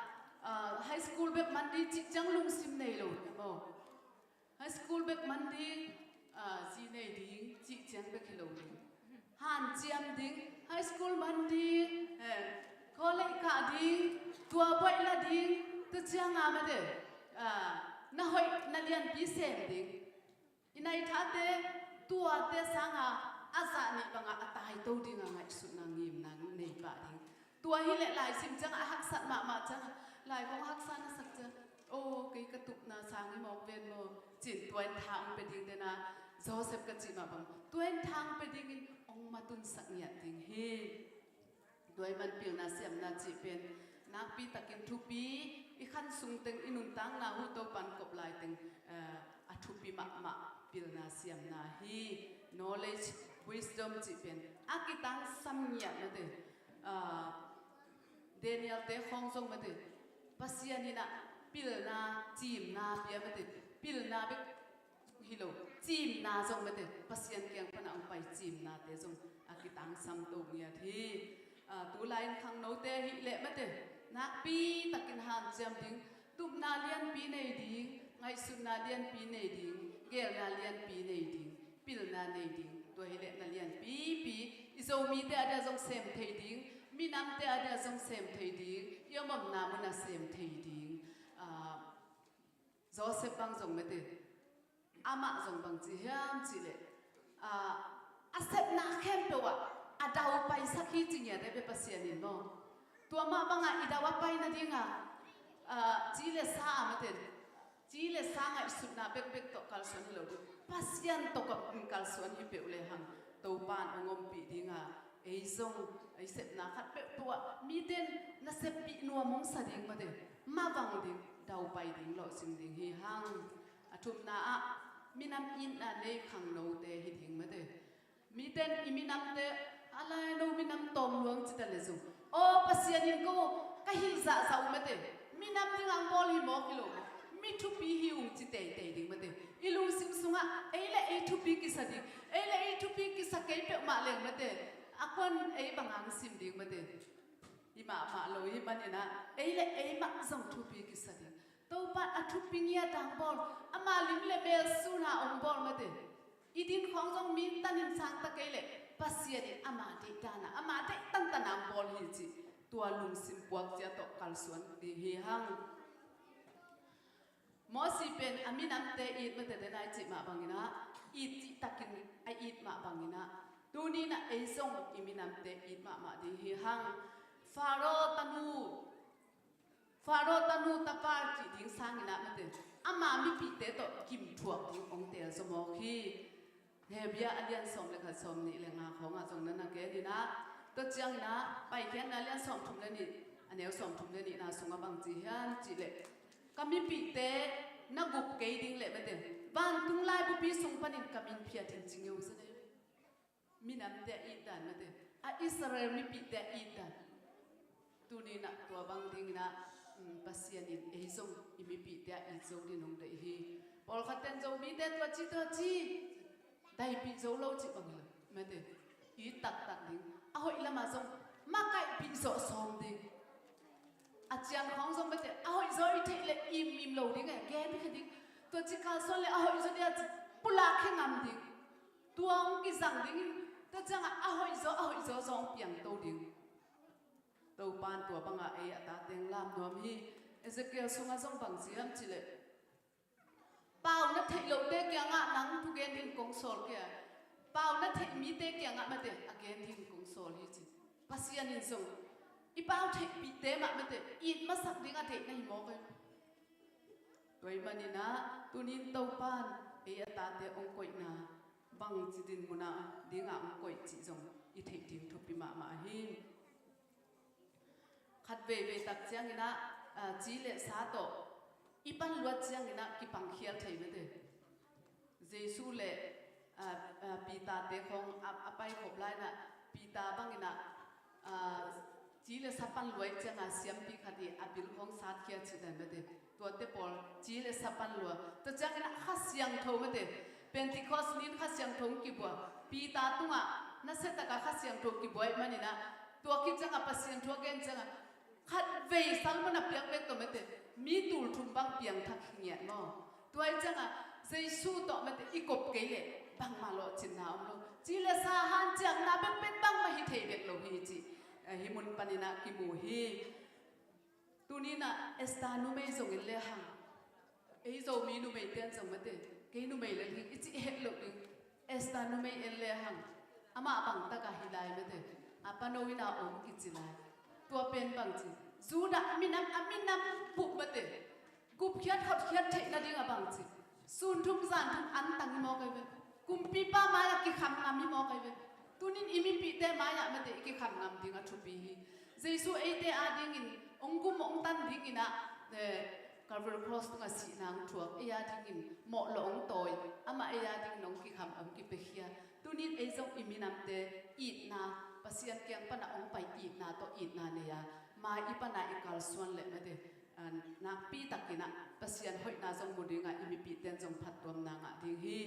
ah, high school bek man ding cih ciang lungsim nei lo hi maw. High school bek man ding, ah, zi nei ding cih ciang bek hi lo ding. Hanciam ding, high school man ding, eh, college kah ding, tua buaih la ding, tua ciang a mate, ah, na hoih na lianpi sem ding. I nai thate tuate sanga a zah nih banga a taito dinga ngaihsutna ngimna nei pah ding. Tua hi leh lai sim ciangah a haksat mahmah ciangah, lai kong haksa na sak ciang, o, kei ka tupna sang hi mawk ven maw, cin tua in tha ong pe ding dena, Joseph ka cih mah bang tua in tha ong pe dingin ong matunsak ngiat ding hi. Tua i man pilna siamna cih pen nakpi takin thupi, i khan sung teng i nuntakna hu Topan kop lai teng, eh, a thupi mahmah pilna siamna hi. Knowledge, wisdom cih pen a kitangsam ngiat mate. Ah, Daniel te khawng zong mate, Pasian in ah pilna, cimna pia mate, pilna bek hi lo, cimna zong mate, Pasian kiang pana ong pai cimnate zong a kitangsam to ngiat hi. Ah, tulai in khangnote hi leh mate, nakpi takin hanciam ding, tupna lianpi nei ding, ngaihsutna lianpi nei ding, gelna lianpi nei ding, pilna nei ding. Tua hi leh na lianpipi, i Zomite a dia zong sem thei ding, minamte a dia zong sem thei ding, i om omna mun a sem thei ding. Ah, Joseph bang zong mate, amah zong bang ci hiam cih leh, ah, a sepna khempeuh ah a dau paisak hi ci ngiat e ve Pasian in maw. Tua mah bangah i dau a pai nadinga, ah, ci le sa a mate, ci le sa ngaihsutna bekbek tawh kalsuan hi lo ding, Pasian tawh kalsuan hi peuh le hang Topan ong ompih dinga, ei zong ei sepna khat peuhpeuh ah mite in na seppih nuam ong sa ding mate, mavang ding, daupai ding, lawhcing ding hi hang. A thumna ah minam itna nei khangnote hi ding mate. Mite in i minamte, a lai no minam tawm luang cita le zong, aw Pasian in ko ka hilh zahzah uh mate, minam ding ang bawl hi mawk hi lo, mi thupi hi ung ci teitei ding mate. I lungsim sungah ei le ei thupi kisa ding, ei le ei thupi kisa kei peuhmah leng mate, a kuan ei bang ang sim ding mate. Hi mahmah lo hi maninah ei le ei mah zong thupi kisa ding. Topa a thupi ngiat ang bawl, ama lim le mel suna ong bawl mate. I din khawng zong mi tanin sang ta kei leh Pasian in ama deih dana, ama deih tantan ang bawl hi cih tua lungsim puak cia tawh kalsuan ding hi hang. Mosi pen a minamte it mate den a i cih mah banginah, it cih takin a it mah banginah, tuninah ei zong i minamte it mahmah ding hi hang. Faro tanu, Faro tanu tapa cih ding sanginah mate, ama mipihte tawh gim thuak ding ong teel zaw mawk hi. Hebrew a lian sawm le khat, sawm nih le nga khawngah zong na na gen inah, tua cianginah Paikhiatna lian sawm thum le nih, a neu sawm thum le nihna sungah bang ci hiam cih leh, ka mipihte na gup kei ding leh mate, Vantung laibupi sung panin ka min phiat in ci ngeu zen ei ve. Minamte a itdan mate, a Israel mipite a itdan. Tuni-in ah tua bang dingin ah, um, Pasian in ei zong i mipite a it zo dingin hong deih hi. Pawlkhatte in Zomite tua ci tua ci daipih zo lo cih bang hi lo mate, it taktak ding. A hoih lamah zong makaihpih zawh sawm ding. A ciang khawng zong mate, a hoih zaw i theih leh imim lo ding e, gen kha ding. Tua ci kalsuan leh a hoih zaw dia ci pulak khe ngam ding. Tua hong kizang dingin, tua ciangah a hoih zaw, a hoih zaw zong piangto ding. Topa in tua bangah ei a tate hong lam nuam hi. Ezekiel sungah zong bang ci hiam cih leh, pau na theih lohte kiangah nang thugen dingin kong sawl kei a, pau na theih mite kiangah mate a gen dingin kong sawl hi ci. Pasian in zong i pau theihpihte mah mate it masak ding a deih na hi mawk ei. Tua ahih manin ah tuni-in Topa in ei a tate hong koihna bangci dinmun ah dingah hong koih cih zong i theih ding thupi mahmah hi. Khat veivei tak ciangin ah, ah, ci le sa tawh i pan luat ciangin ah kipangkhial thei mate. Jesu le, ah, ah, Peter-te khawng a, a paikhop lai-in ah Peter bangin ah, ah, ci le sa pan lua ahih ciangin siampi khat in a bil khawng satkhia cih dan mate. Tuate pawl ci le sa pan lua. Tua ciangin ah Kha Siangtho mate, Pentecost ni-in Kha Siangtho hong kibua. Peter tungah nasia takin Kha Siangtho kibua ahih manin ah, tua khit ciangin Pasian thu a gen ciangin khatvei salmon a piak bek tawh mate, mi tul thum bang piangthak hi ngiat maw. Tua ahih ciangin Jesu tawh mate i kop kei leh bangmah lawhcinna om lo. Ci le sa hanciamna bekbek bangmah hi thei bek lo hi cih, eh, hih mun panin ah kimu hi. Tuni-in ah Esther numei zong en le hang. Ei Zomi numeite in zong mate, kei numei lel hi ing i cih het loh ding. Esther numei en le hang. Amah bang takah hi lai mate, a pano inn ah om kici lai. Tua pen bangci, Judah minam, a minam bup mate, gupkhiat hotkhiat theih nading a bangci, sun thum zan thum antang hi mawk ei ve. Kumpipa mai-ah kikham ngam hi mawk ei ve. Tuni-in i mipihte mai-ah mate i kikham ngam ding a thupi hi. Jesu eite adingin hong gum hong tan dingin ah, eh, Calvary Cross tungah sihna hong thuak, ei adingin mawh lawh hong tawi, amah ei adingin hong kikham, hong kipiakhia. Tuni-in ei zong i minamte itna, Pasian kiang panah hong pai itna tawh itna nei a, mai i panah i kalsuan leh mate, ah, nakpi takin ah Pasian hoihna zong mu dingah i mipihte in zong phattuamna ngah ding hi.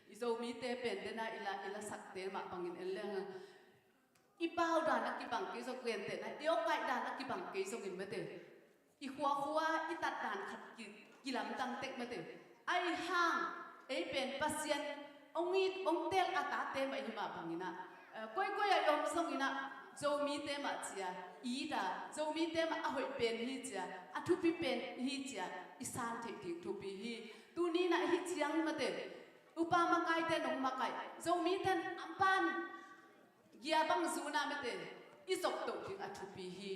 I Zomite pen den a i la, i lasakte mah bangin en le hang. I pau dan a kibang kei zong, gentehna i awkaih dan a kibang kei zongin mate, i khuakhua i tat dan khat ki, kilamdang tek mate. Ahih hang ei pen Pasian hong it hong tel a tate mah i hi mah bangin ah, eh, koikoi ah i om zongin ah Zomite mah ci-a i it a, Zomite mah a hoih pen hi ci-a, a thupi pen hi ci-a i san theih ding thupi hi. Tuni-in ah hih ciang mate, upa makaite in hong makaih, Zomite in a pan gia bang zuna mate i zop toh ding a thupi hi.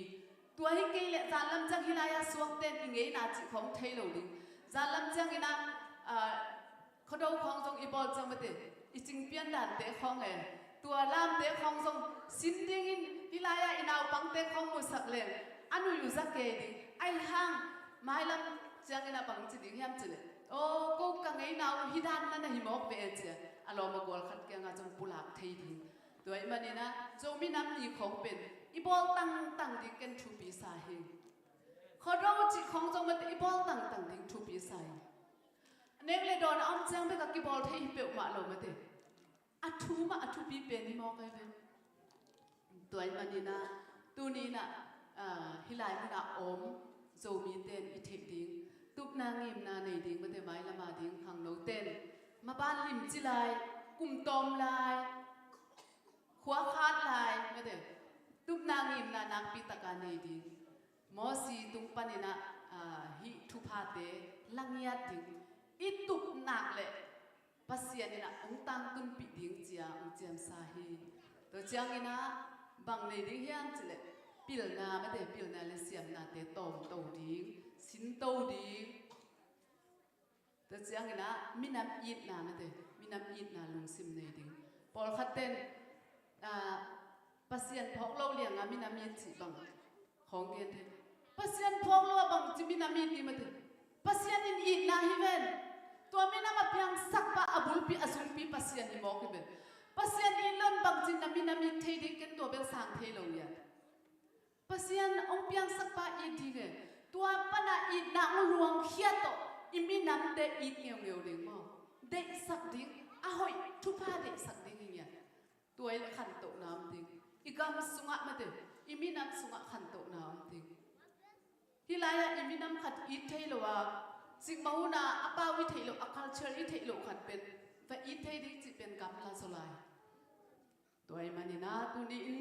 Tua hi kei leh zanlam ciang hih lai-a suakte in i ngeina cih khawng thei lo ding. Zanlam ciangin ah, ah, Khuado khawng zong i bawl ciang mate, i cingpian dante khawng e, tua lamte khawng zong sin dingin hih lai-ah i naupangte khawng musak leng a nui uh za kei ding. Ahih hang mailam ciangin a bangci ding hiam cih leh, aw, ko ka ngeina uh hih dan na na hi mawk ve e ci-a a lawm a gual khat kiangah zong pulak thei ding. Tua ahih manin ah Zomi Nam Ni khawng pen i bawl tangtang ding ken thupi sa hi. Khuado cih khawng zong mate i bawl tangtang ding thupi sa hi. Nek le dawn a om ciang bek a kibawl thei hi peuhmah lo mate. A thu mah a thupi pen hi mawk ei ve. Tua ahih manin ah tuni-in ah, ah, hih lai munah om Zomite in i theih ding, tupna ngimna nei ding mate, mailam a ding khangnote in maban limci lai, kum tawm lai, khua khat lai mate, tupna ngimna nakpi taka nei ding. Mosi tung panin ah, ah, hih thuphate la ngiat ding. I tup nak leh Pasian in ah hong tangtunpih ding ci-a hong ciamsa hi. Tua ciangin ah bang nei ding hiam cih leh pilna mate, pilna le siamnate tawmto ding, sinto ding. Tua ciangin ah minam itna mate, minam itna lungsim nei ding. Pawlkhatte in, ah, Pasian phawk lo lianga minam it cih bang khawng gen thei. Pasian phawk lo a bangci minam it ding mate. Pasian in itna hi ven. Tua minam a piangsakpa a bulpi a sungpi Pasian hi mawk hi ve. Pasian it lo in bangci na minam it thei ding, ken tua bel sang thei lo hi a. Pasian hong piangsakpa it ding e. Tua pana itna hong luangkhia tawh i minamte it ngeungeu ding maw? Deihsak ding, a hoih thupha deihsak ding hi ngiat. Tua i le khantohna om ding. I gam sungah mate, i minam sungah khantohna om ding. Hih lai-ah i minam khat it thei lo a, cikmah hun a a pau i theih loh, a culture i theih loh khat pen va it thei ding cih pen gamla zaw lai. Tua ahih manin ah tuni-in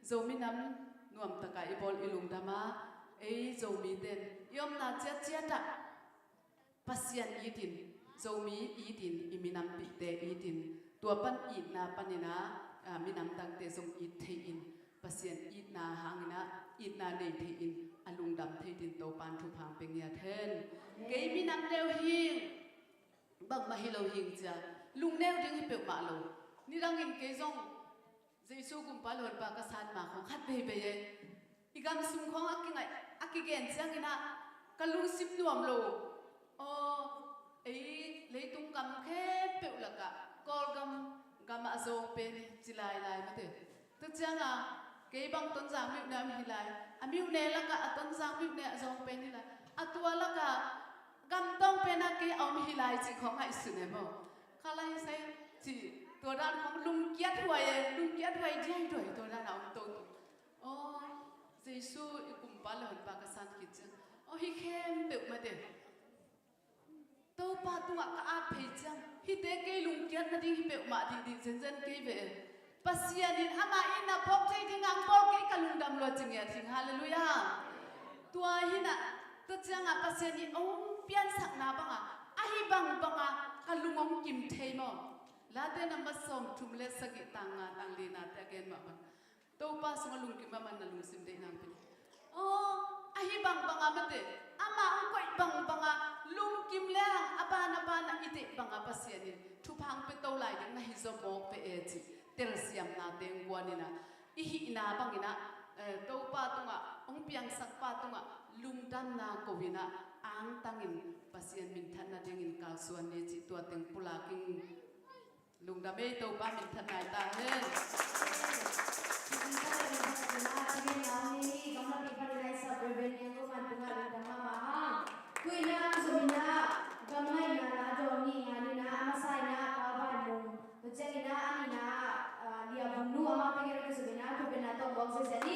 Zomi nam nuamtak a i bawl i lungdam a, ei Zomite in i omna ciatciat ah Pasian itin, Zomi itin, i minampihte itin, tua pan itna panin ah, a, minam dangte zong it thei-in, Pasian itna hangin ah itna nei thei-in, a lungdam thei dingin Topa'n thupha hong pia ngiat hen. Kei minam neu hi ing, bangmah hi lo hi ing ci a, lungneu ding hi peuhmah lo. Nidangin kei zong Jesu Gumpa le Honpa ka san ma khawng khat veivei e. I gam sung khawng a kingaih, a kigen ciangin ah ka lungsim nuam lo. Aw, ei leitung gam khempeuh lakah Kawlgam, gam a zawng pen hi ci lailai mate. Tua ciangah kei bang Tonzang myone a om hi lai, a myone lakah a Tonzang myone a zawng pen hi lai, a tua lakah gamtawng pen ah kei a om hi lai cih khawng ngaihsun e maw. Kha lai sai cih tua dan khawng lungkiat huai e, lungkiat huai diaiduai tua dan a om toto. Aw, Jesu i Kumpa le Honpa ka san khit ciang, aw, hih khempeuh mate Topa tungah ka ap phei ciang, hihte kei lungkiat nading hi peuhmah dihdih zenzen kei ve. Pasian in ama itna phawk thei dingin hong bawl kei, ka lungdam lua ci ngiat hi ing. Halleluiah. Tua hi-in ah, tua ciangah Pasian in hong piansakna bangah, ahi bangbangah ka lung hong kim thei maw? Late number sawmthum le sagih, tang nga, tang lina te a gen mah bang. Topa sungah lungkim a man na lungsim deih nang pen. Aw, ahi bangbangah mate, amah hong koih bangbangah lungkim le hang a ban a ban a i deih bangah Pasian in thupha hong pia to lai ding na hi zaw mawk ve e cih telsiamnate hong guan in ah, i hihna bangin ah, eh, Topa tungah, hong piangsakpa tungah lungdamna ko-in ah, angtangin Pasian minthan nadingin kalsuan ni cih tua teng pulak ing. Lungdam ei, Topa minthan nai ta hen. Tuina zomina gamngaina la dawng ni, nganina a masa ina Pa Van Mung, tua ciangina a nina, ah, Lia Vung Nu, amau tengin a kizomina thupina tawh buak ziazia ni.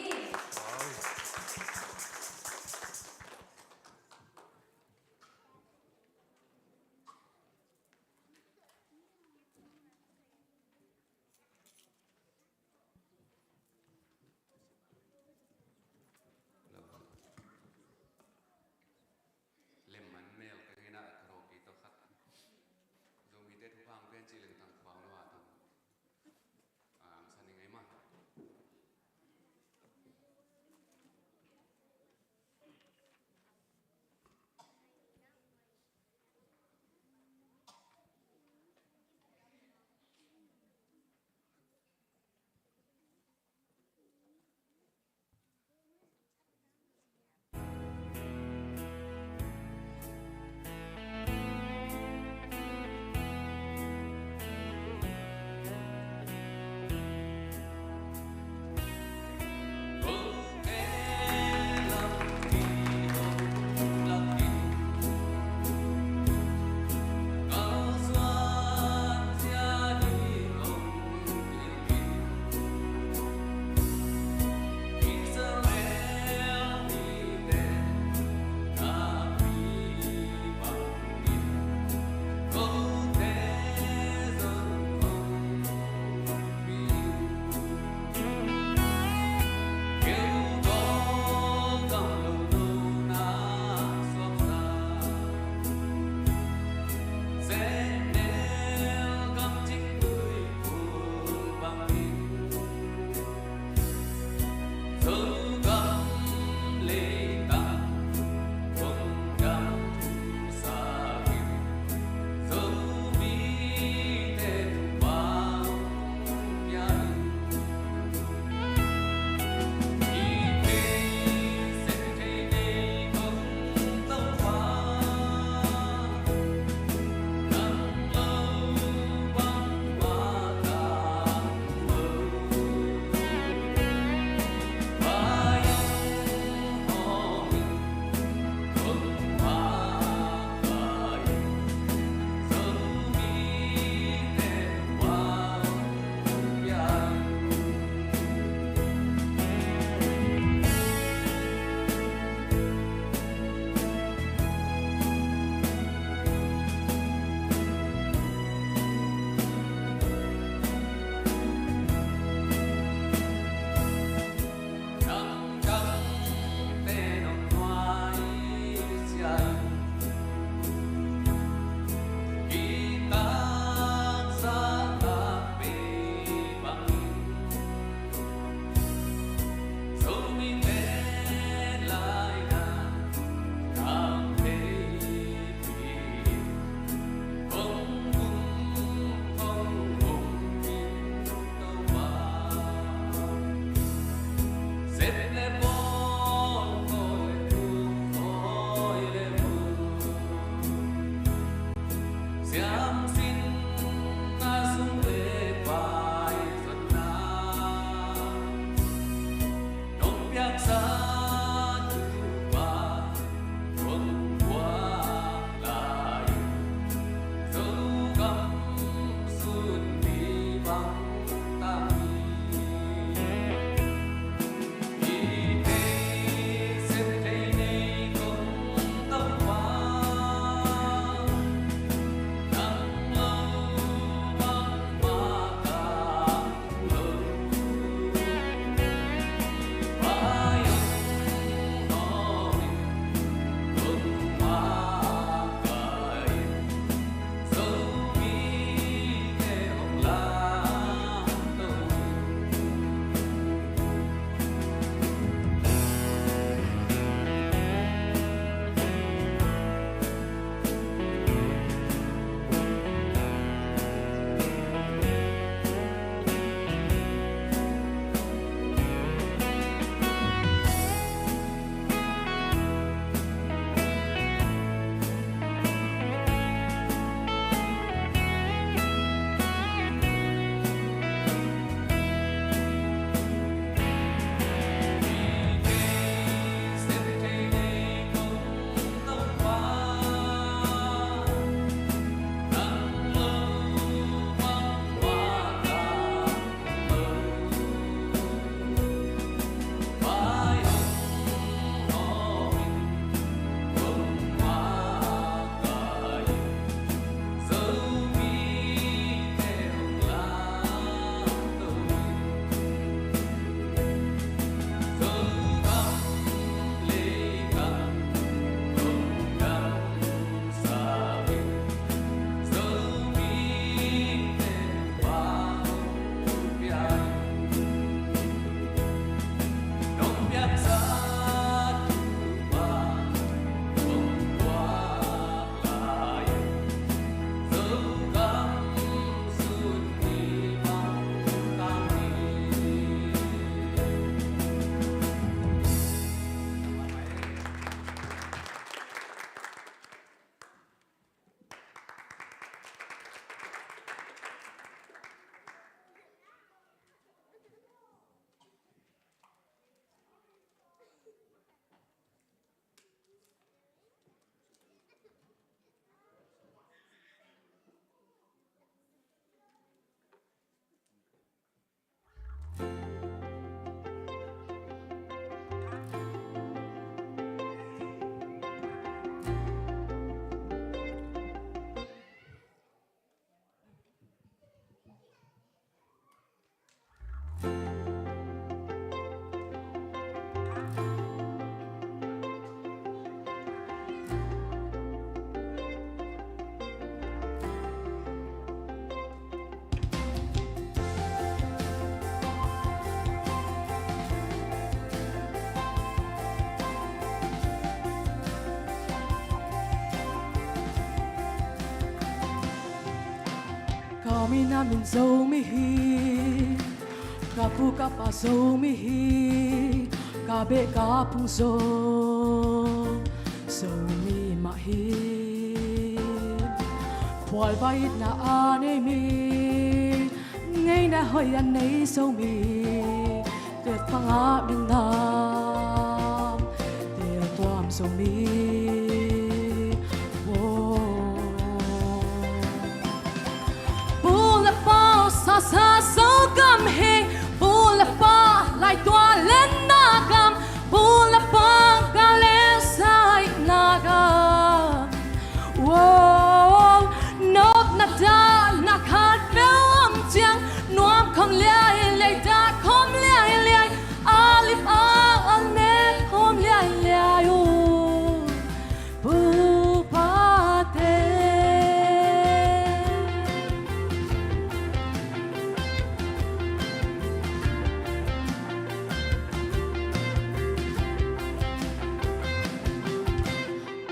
Ka min a min Zomi hi, ka pu ka pa Zomi hi, ka beh ka phung zong Zomi mah hi. Khualvai itna a nei mi, ngeina hoih a nei Zomi, tel pha ngah minam, tel tuam Zomi. Pu le pa sasa Zogam hi, pu le pa laitual lenna gam, pu le pa ka le saina gam. Nopna dahna khat peuh om ciang, nuam khawm liailiai, dah khawm liailiai, a lim a al nek khawm liailiai uh. Pu pa te,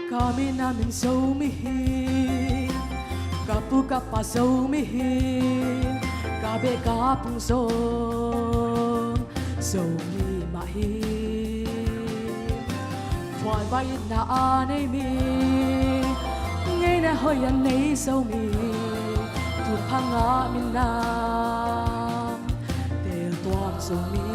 ka min a min Zomi hi, ka pu ka pa Zomi hi, ka beh ka phung zong Zomi mah hi. Khualvai itna a nei mi, ngeina hoih a nei Zomi, tel pha ngah minam, tel tuam Zomi.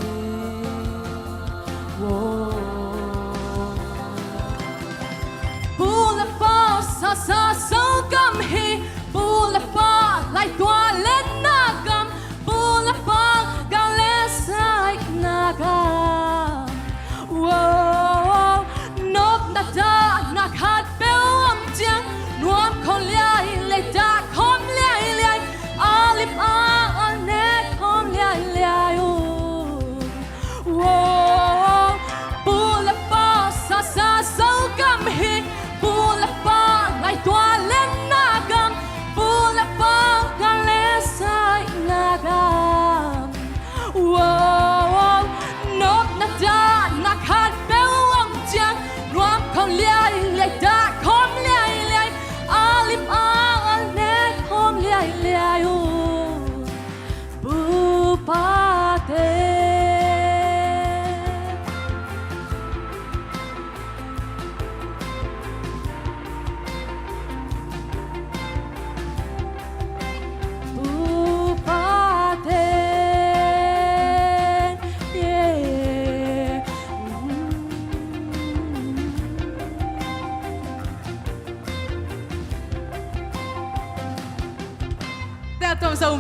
Pu le pa sasa Zogam hi, pu le pa laitual lenna gam,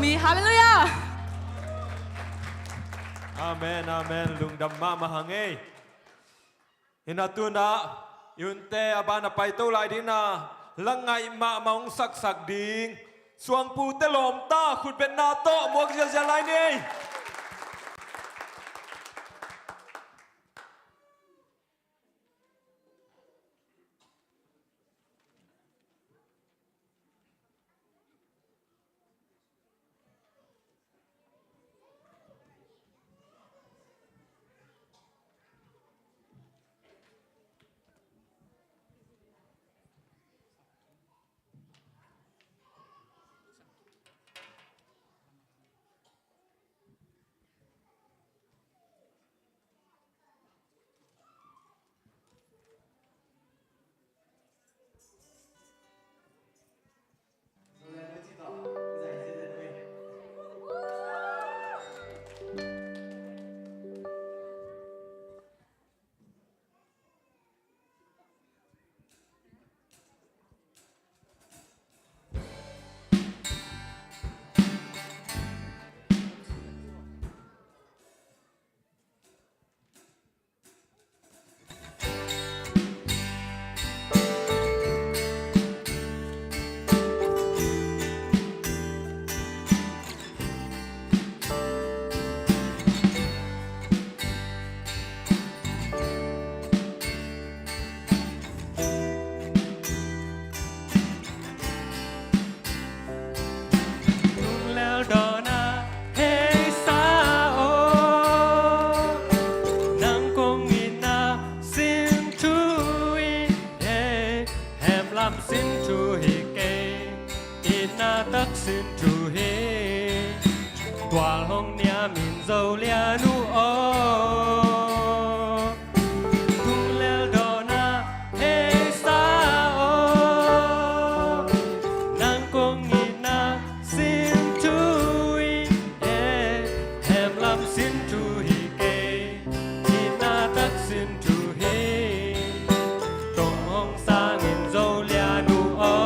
mi. Halleluiah. Amen, amen. Lungdam mahmah hang ei. Hi na, tu-in ah i hunte a ban a paito lai ding a, la ngaih mahmah hong saksak ding suangpute lawmta khutbetna tawh muak ziahziah lai ni ei. Lunglel dawn ah hei sa aw, nang kong itna sin thu hi, hei, hemlam sin thu hi kei, itna tak sin thu hi. Tual hong niam in Zo lian uh aw. Lunglel dawn ah hei sa aw, nang kong itna sin thu hi, hemlam sin thu hi kei, itna tak sin thu hi. Tong hong sang in Zo lian uh aw.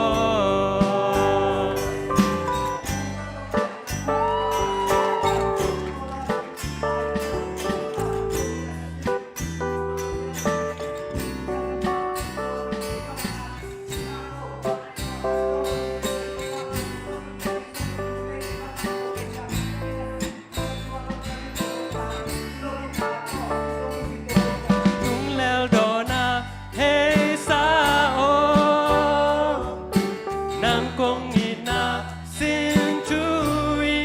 Lunglel dawn ah hei sa aw, nang kong itna sin thu hi,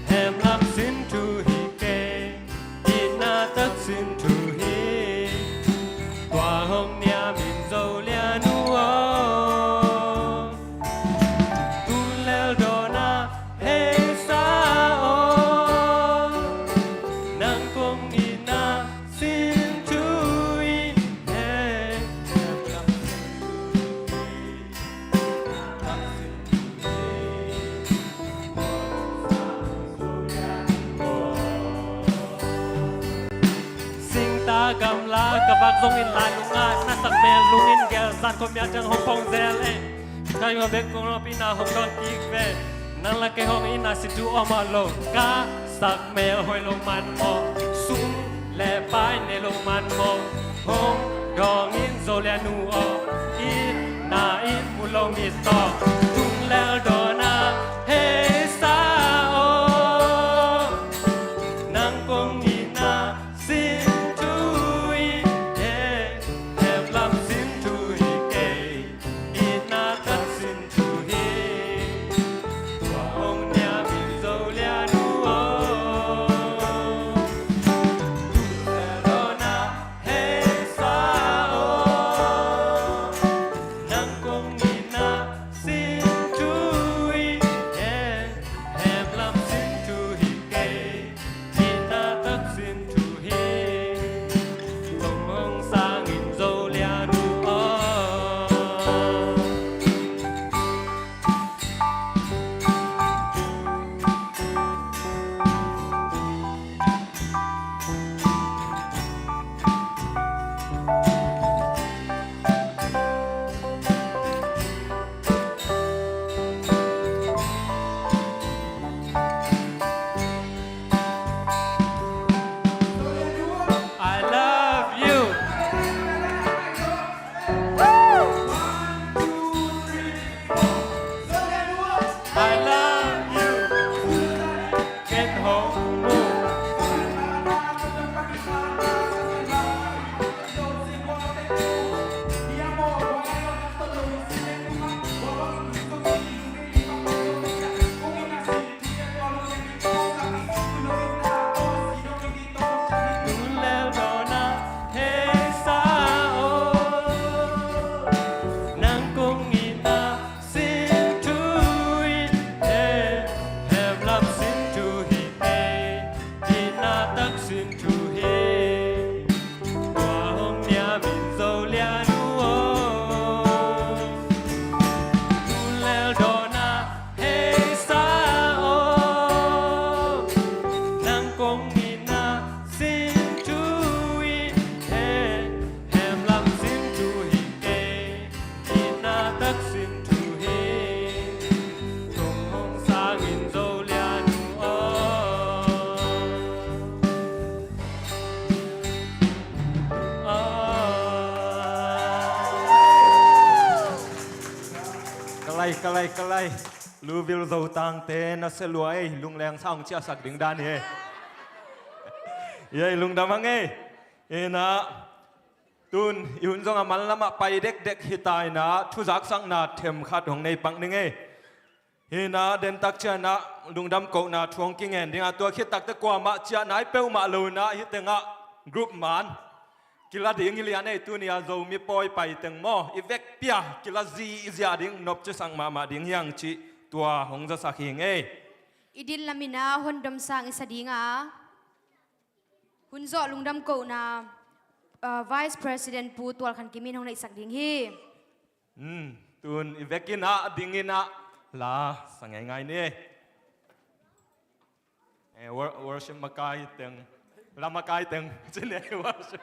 hemlam sin thu hi kei, itna tak sin thu hi. Tua hong niam in Zo lian uh aw. Lunglel dawn ah hei sa aw, nang kong itna sin thu hi, hemlam sin thu hi. Singta gamla ka vak zongin, lai lungah na sak mel lungin, gelzat khuamial ciang hong pong zel e. Ka yu bek kong lawpina hong dawn kik ve. Nang la kei hong itna sin thu om a lo. Ka sak mel hoih lo man maw, sum le pai nei lo man maw, hong dawng in Zo lian uh aw. Itna in mu lo mit tawh, lunglel dawn ah hei sa aw, nang kong itna sin thu hi, hemlam sin thu hi kei, itna tak sin thu hi. Tua hong niam in Zo lian uh aw. Lunglel dawn ah hei sa aw, nang kong itna sin thu Ka lai, Luvil Zotangte na sia lua ei, lungleng sa hong ciahsak ding dan hi. Ei, lungdam hang ei. Ina, tun i hun zong a manlamah pai dekdek hi ta ina, thuzaksakna themkhat hong nei pak ning ei. Hina, dentak cianah lungdam kohna thu hong kingen dinga, tua khit takte kuamah ciah nai peuhmah lo ina, hih tengah group man kila ding hi lian ei. Tuni a Zomi pawi pai teng maw, i vekpi a kila zihziah ding, nopcisak mahmah ding hi hang cih tua hong zasak hi ing ei. I din lam ina hondom sang i sa dinga, hun zawh lungdam kohna, ah, Vice President Pu Tual Khan Kim in hong neihsak ding hi. Hmm, tun i vekin ah dingin ah la sa ngeingai ni. Eh, wor-, worship makai teng, la makai teng, cine worship.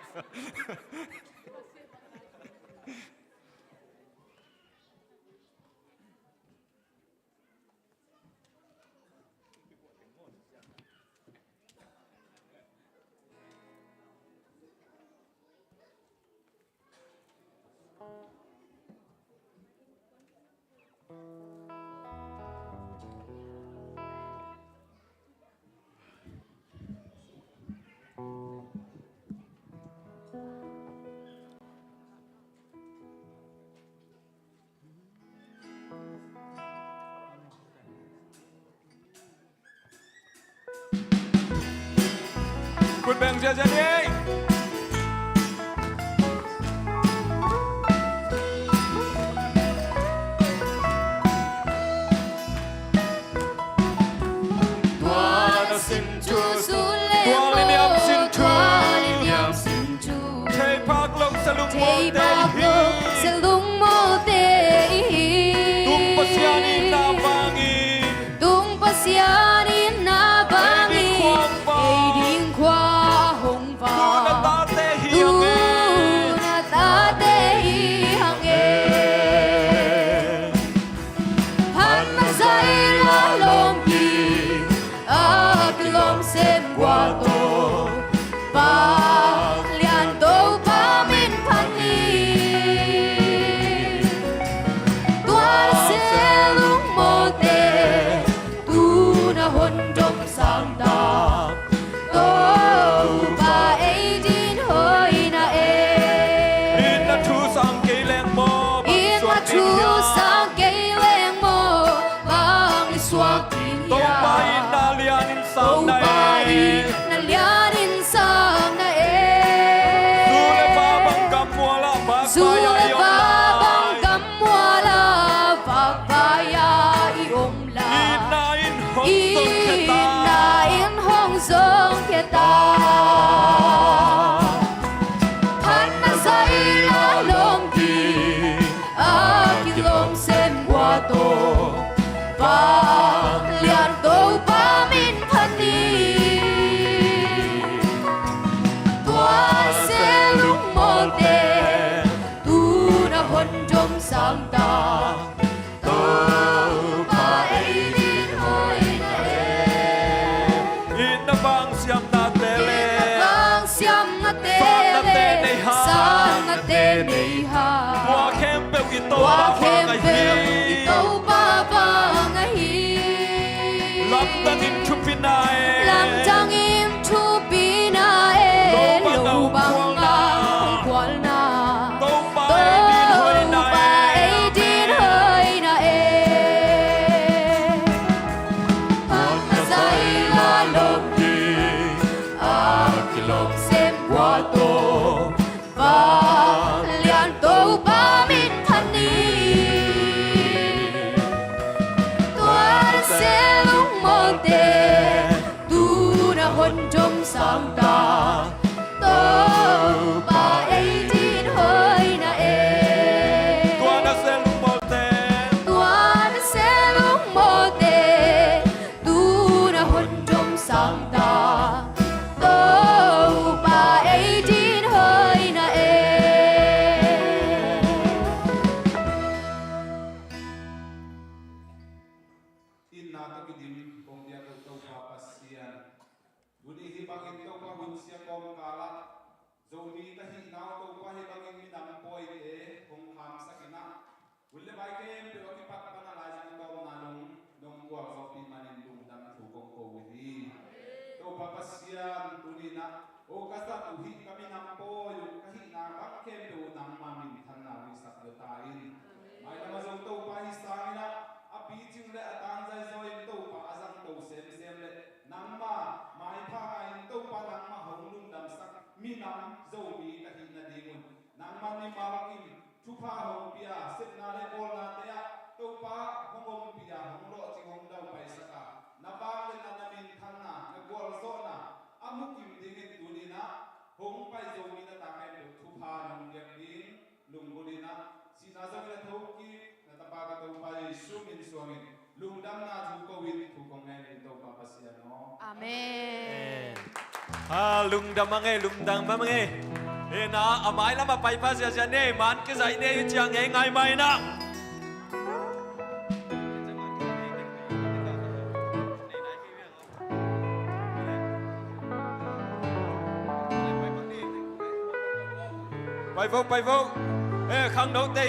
Kut beng ziazia ni ei. Tua na sin thu, tua liniam sin thu, tua liniam sin thu. Theiphak lo selung mawte hi. Theiphak lo selung mawte hi. Tung Pasian in na vangin. Tung Pasian in na vangin. Ei ding khua hong vak. Ei ding khua hong vak. Tu na tate hi hang e. Tu na tate hi hang e. Phat na zai la lawm ding a kilawm sem kua tawh, Vanglian Topa min phat ni. Tua se lungmawte tu na hon dom sang ta. Topa ei din hoihna e. Inn a thu sang kei leng maw, inn a thu sang kei leng maw, bang i suak ding hiam? Topa inn na lianin sang na e. Topa inn na lianin sang na e. Zu le va bang gam mual ah vak vai a i om lai. Zu le va bang gam mual ah vak vai a i om lai. Itna in hong zong khia ta. Itna in hong zong khia ta. Phat na zai la lawm ding a kilawm sem kua tawh, Vanglian Topa min phat ni. Tua se lungmawte tu na hon dom sang ta. Topa ei din hoihna e. Itna vang siamnate le, itna vang siamnate le, sawtnate nei hang, sawtnate nei hang. Tua khempeuh i Topa vang ahi. Tua khempeuh i Topa vang ahi. Lamdang in thupina e. Lamdang in thupina e. Lo bang a hong khualna, lo bang a hong khualna. Topa ei din hoihna e. Topa ei din hoihna e. Phat na zai la lawm ding a kilawm sem kua tawh, Vanglian Topa min phat ni. Tua se lungmawte tu na hon dom sang ta. Topa ei din hoihna e. Tua na se lungmawte, tua na se lungmawte tu na hon dom sang ta. Topa ei din hoihna e. Itna tawh kidim kong biak uh Topa Pasian, tuni hih bangin Topa hun sia kawmkal ah Zomi ka hihna uh Topa hih bangin minam pawite hong hamsak in ah, hun le vai khempeuh a kipat pan a laizang Pasian, tuni-in ah, o ka zat uh hi, ka minam pawi uh, ka hihna bang khempeuh uh nangma minthanna hong hisak ta in. Mailam a zong Topa hi sangin ah, a picing le a tangzai zaw in Topa a zangto semsem le nangma maipha ngai in Topa nangma hong lungdamsak minam Zomi ka hih nadingun nangma mimal kim thupha hong pia, sepna le bawlnate ah Topa hong ompih a, hong lawhcing hong daupaisak a, na vangliatna, na minthanna, na gualzawhna a mukim dingin tuni-in ah hong pai Zomi na ta khempeuh thupha nong piak ding lunggulh in ah, sihna zong na thokik na tapa ka Topa Jesu min suangin lungdamna thu ko-in thu kong ngen in Topa Pasian aw. Amen. Ha, lungdam a ngei, lungdam a ngei. E na, a mailam a pai pha ziazia nei, man kizaih nei, ciang ngei ngai mai na. Pai vo, pai vo. E, khangnote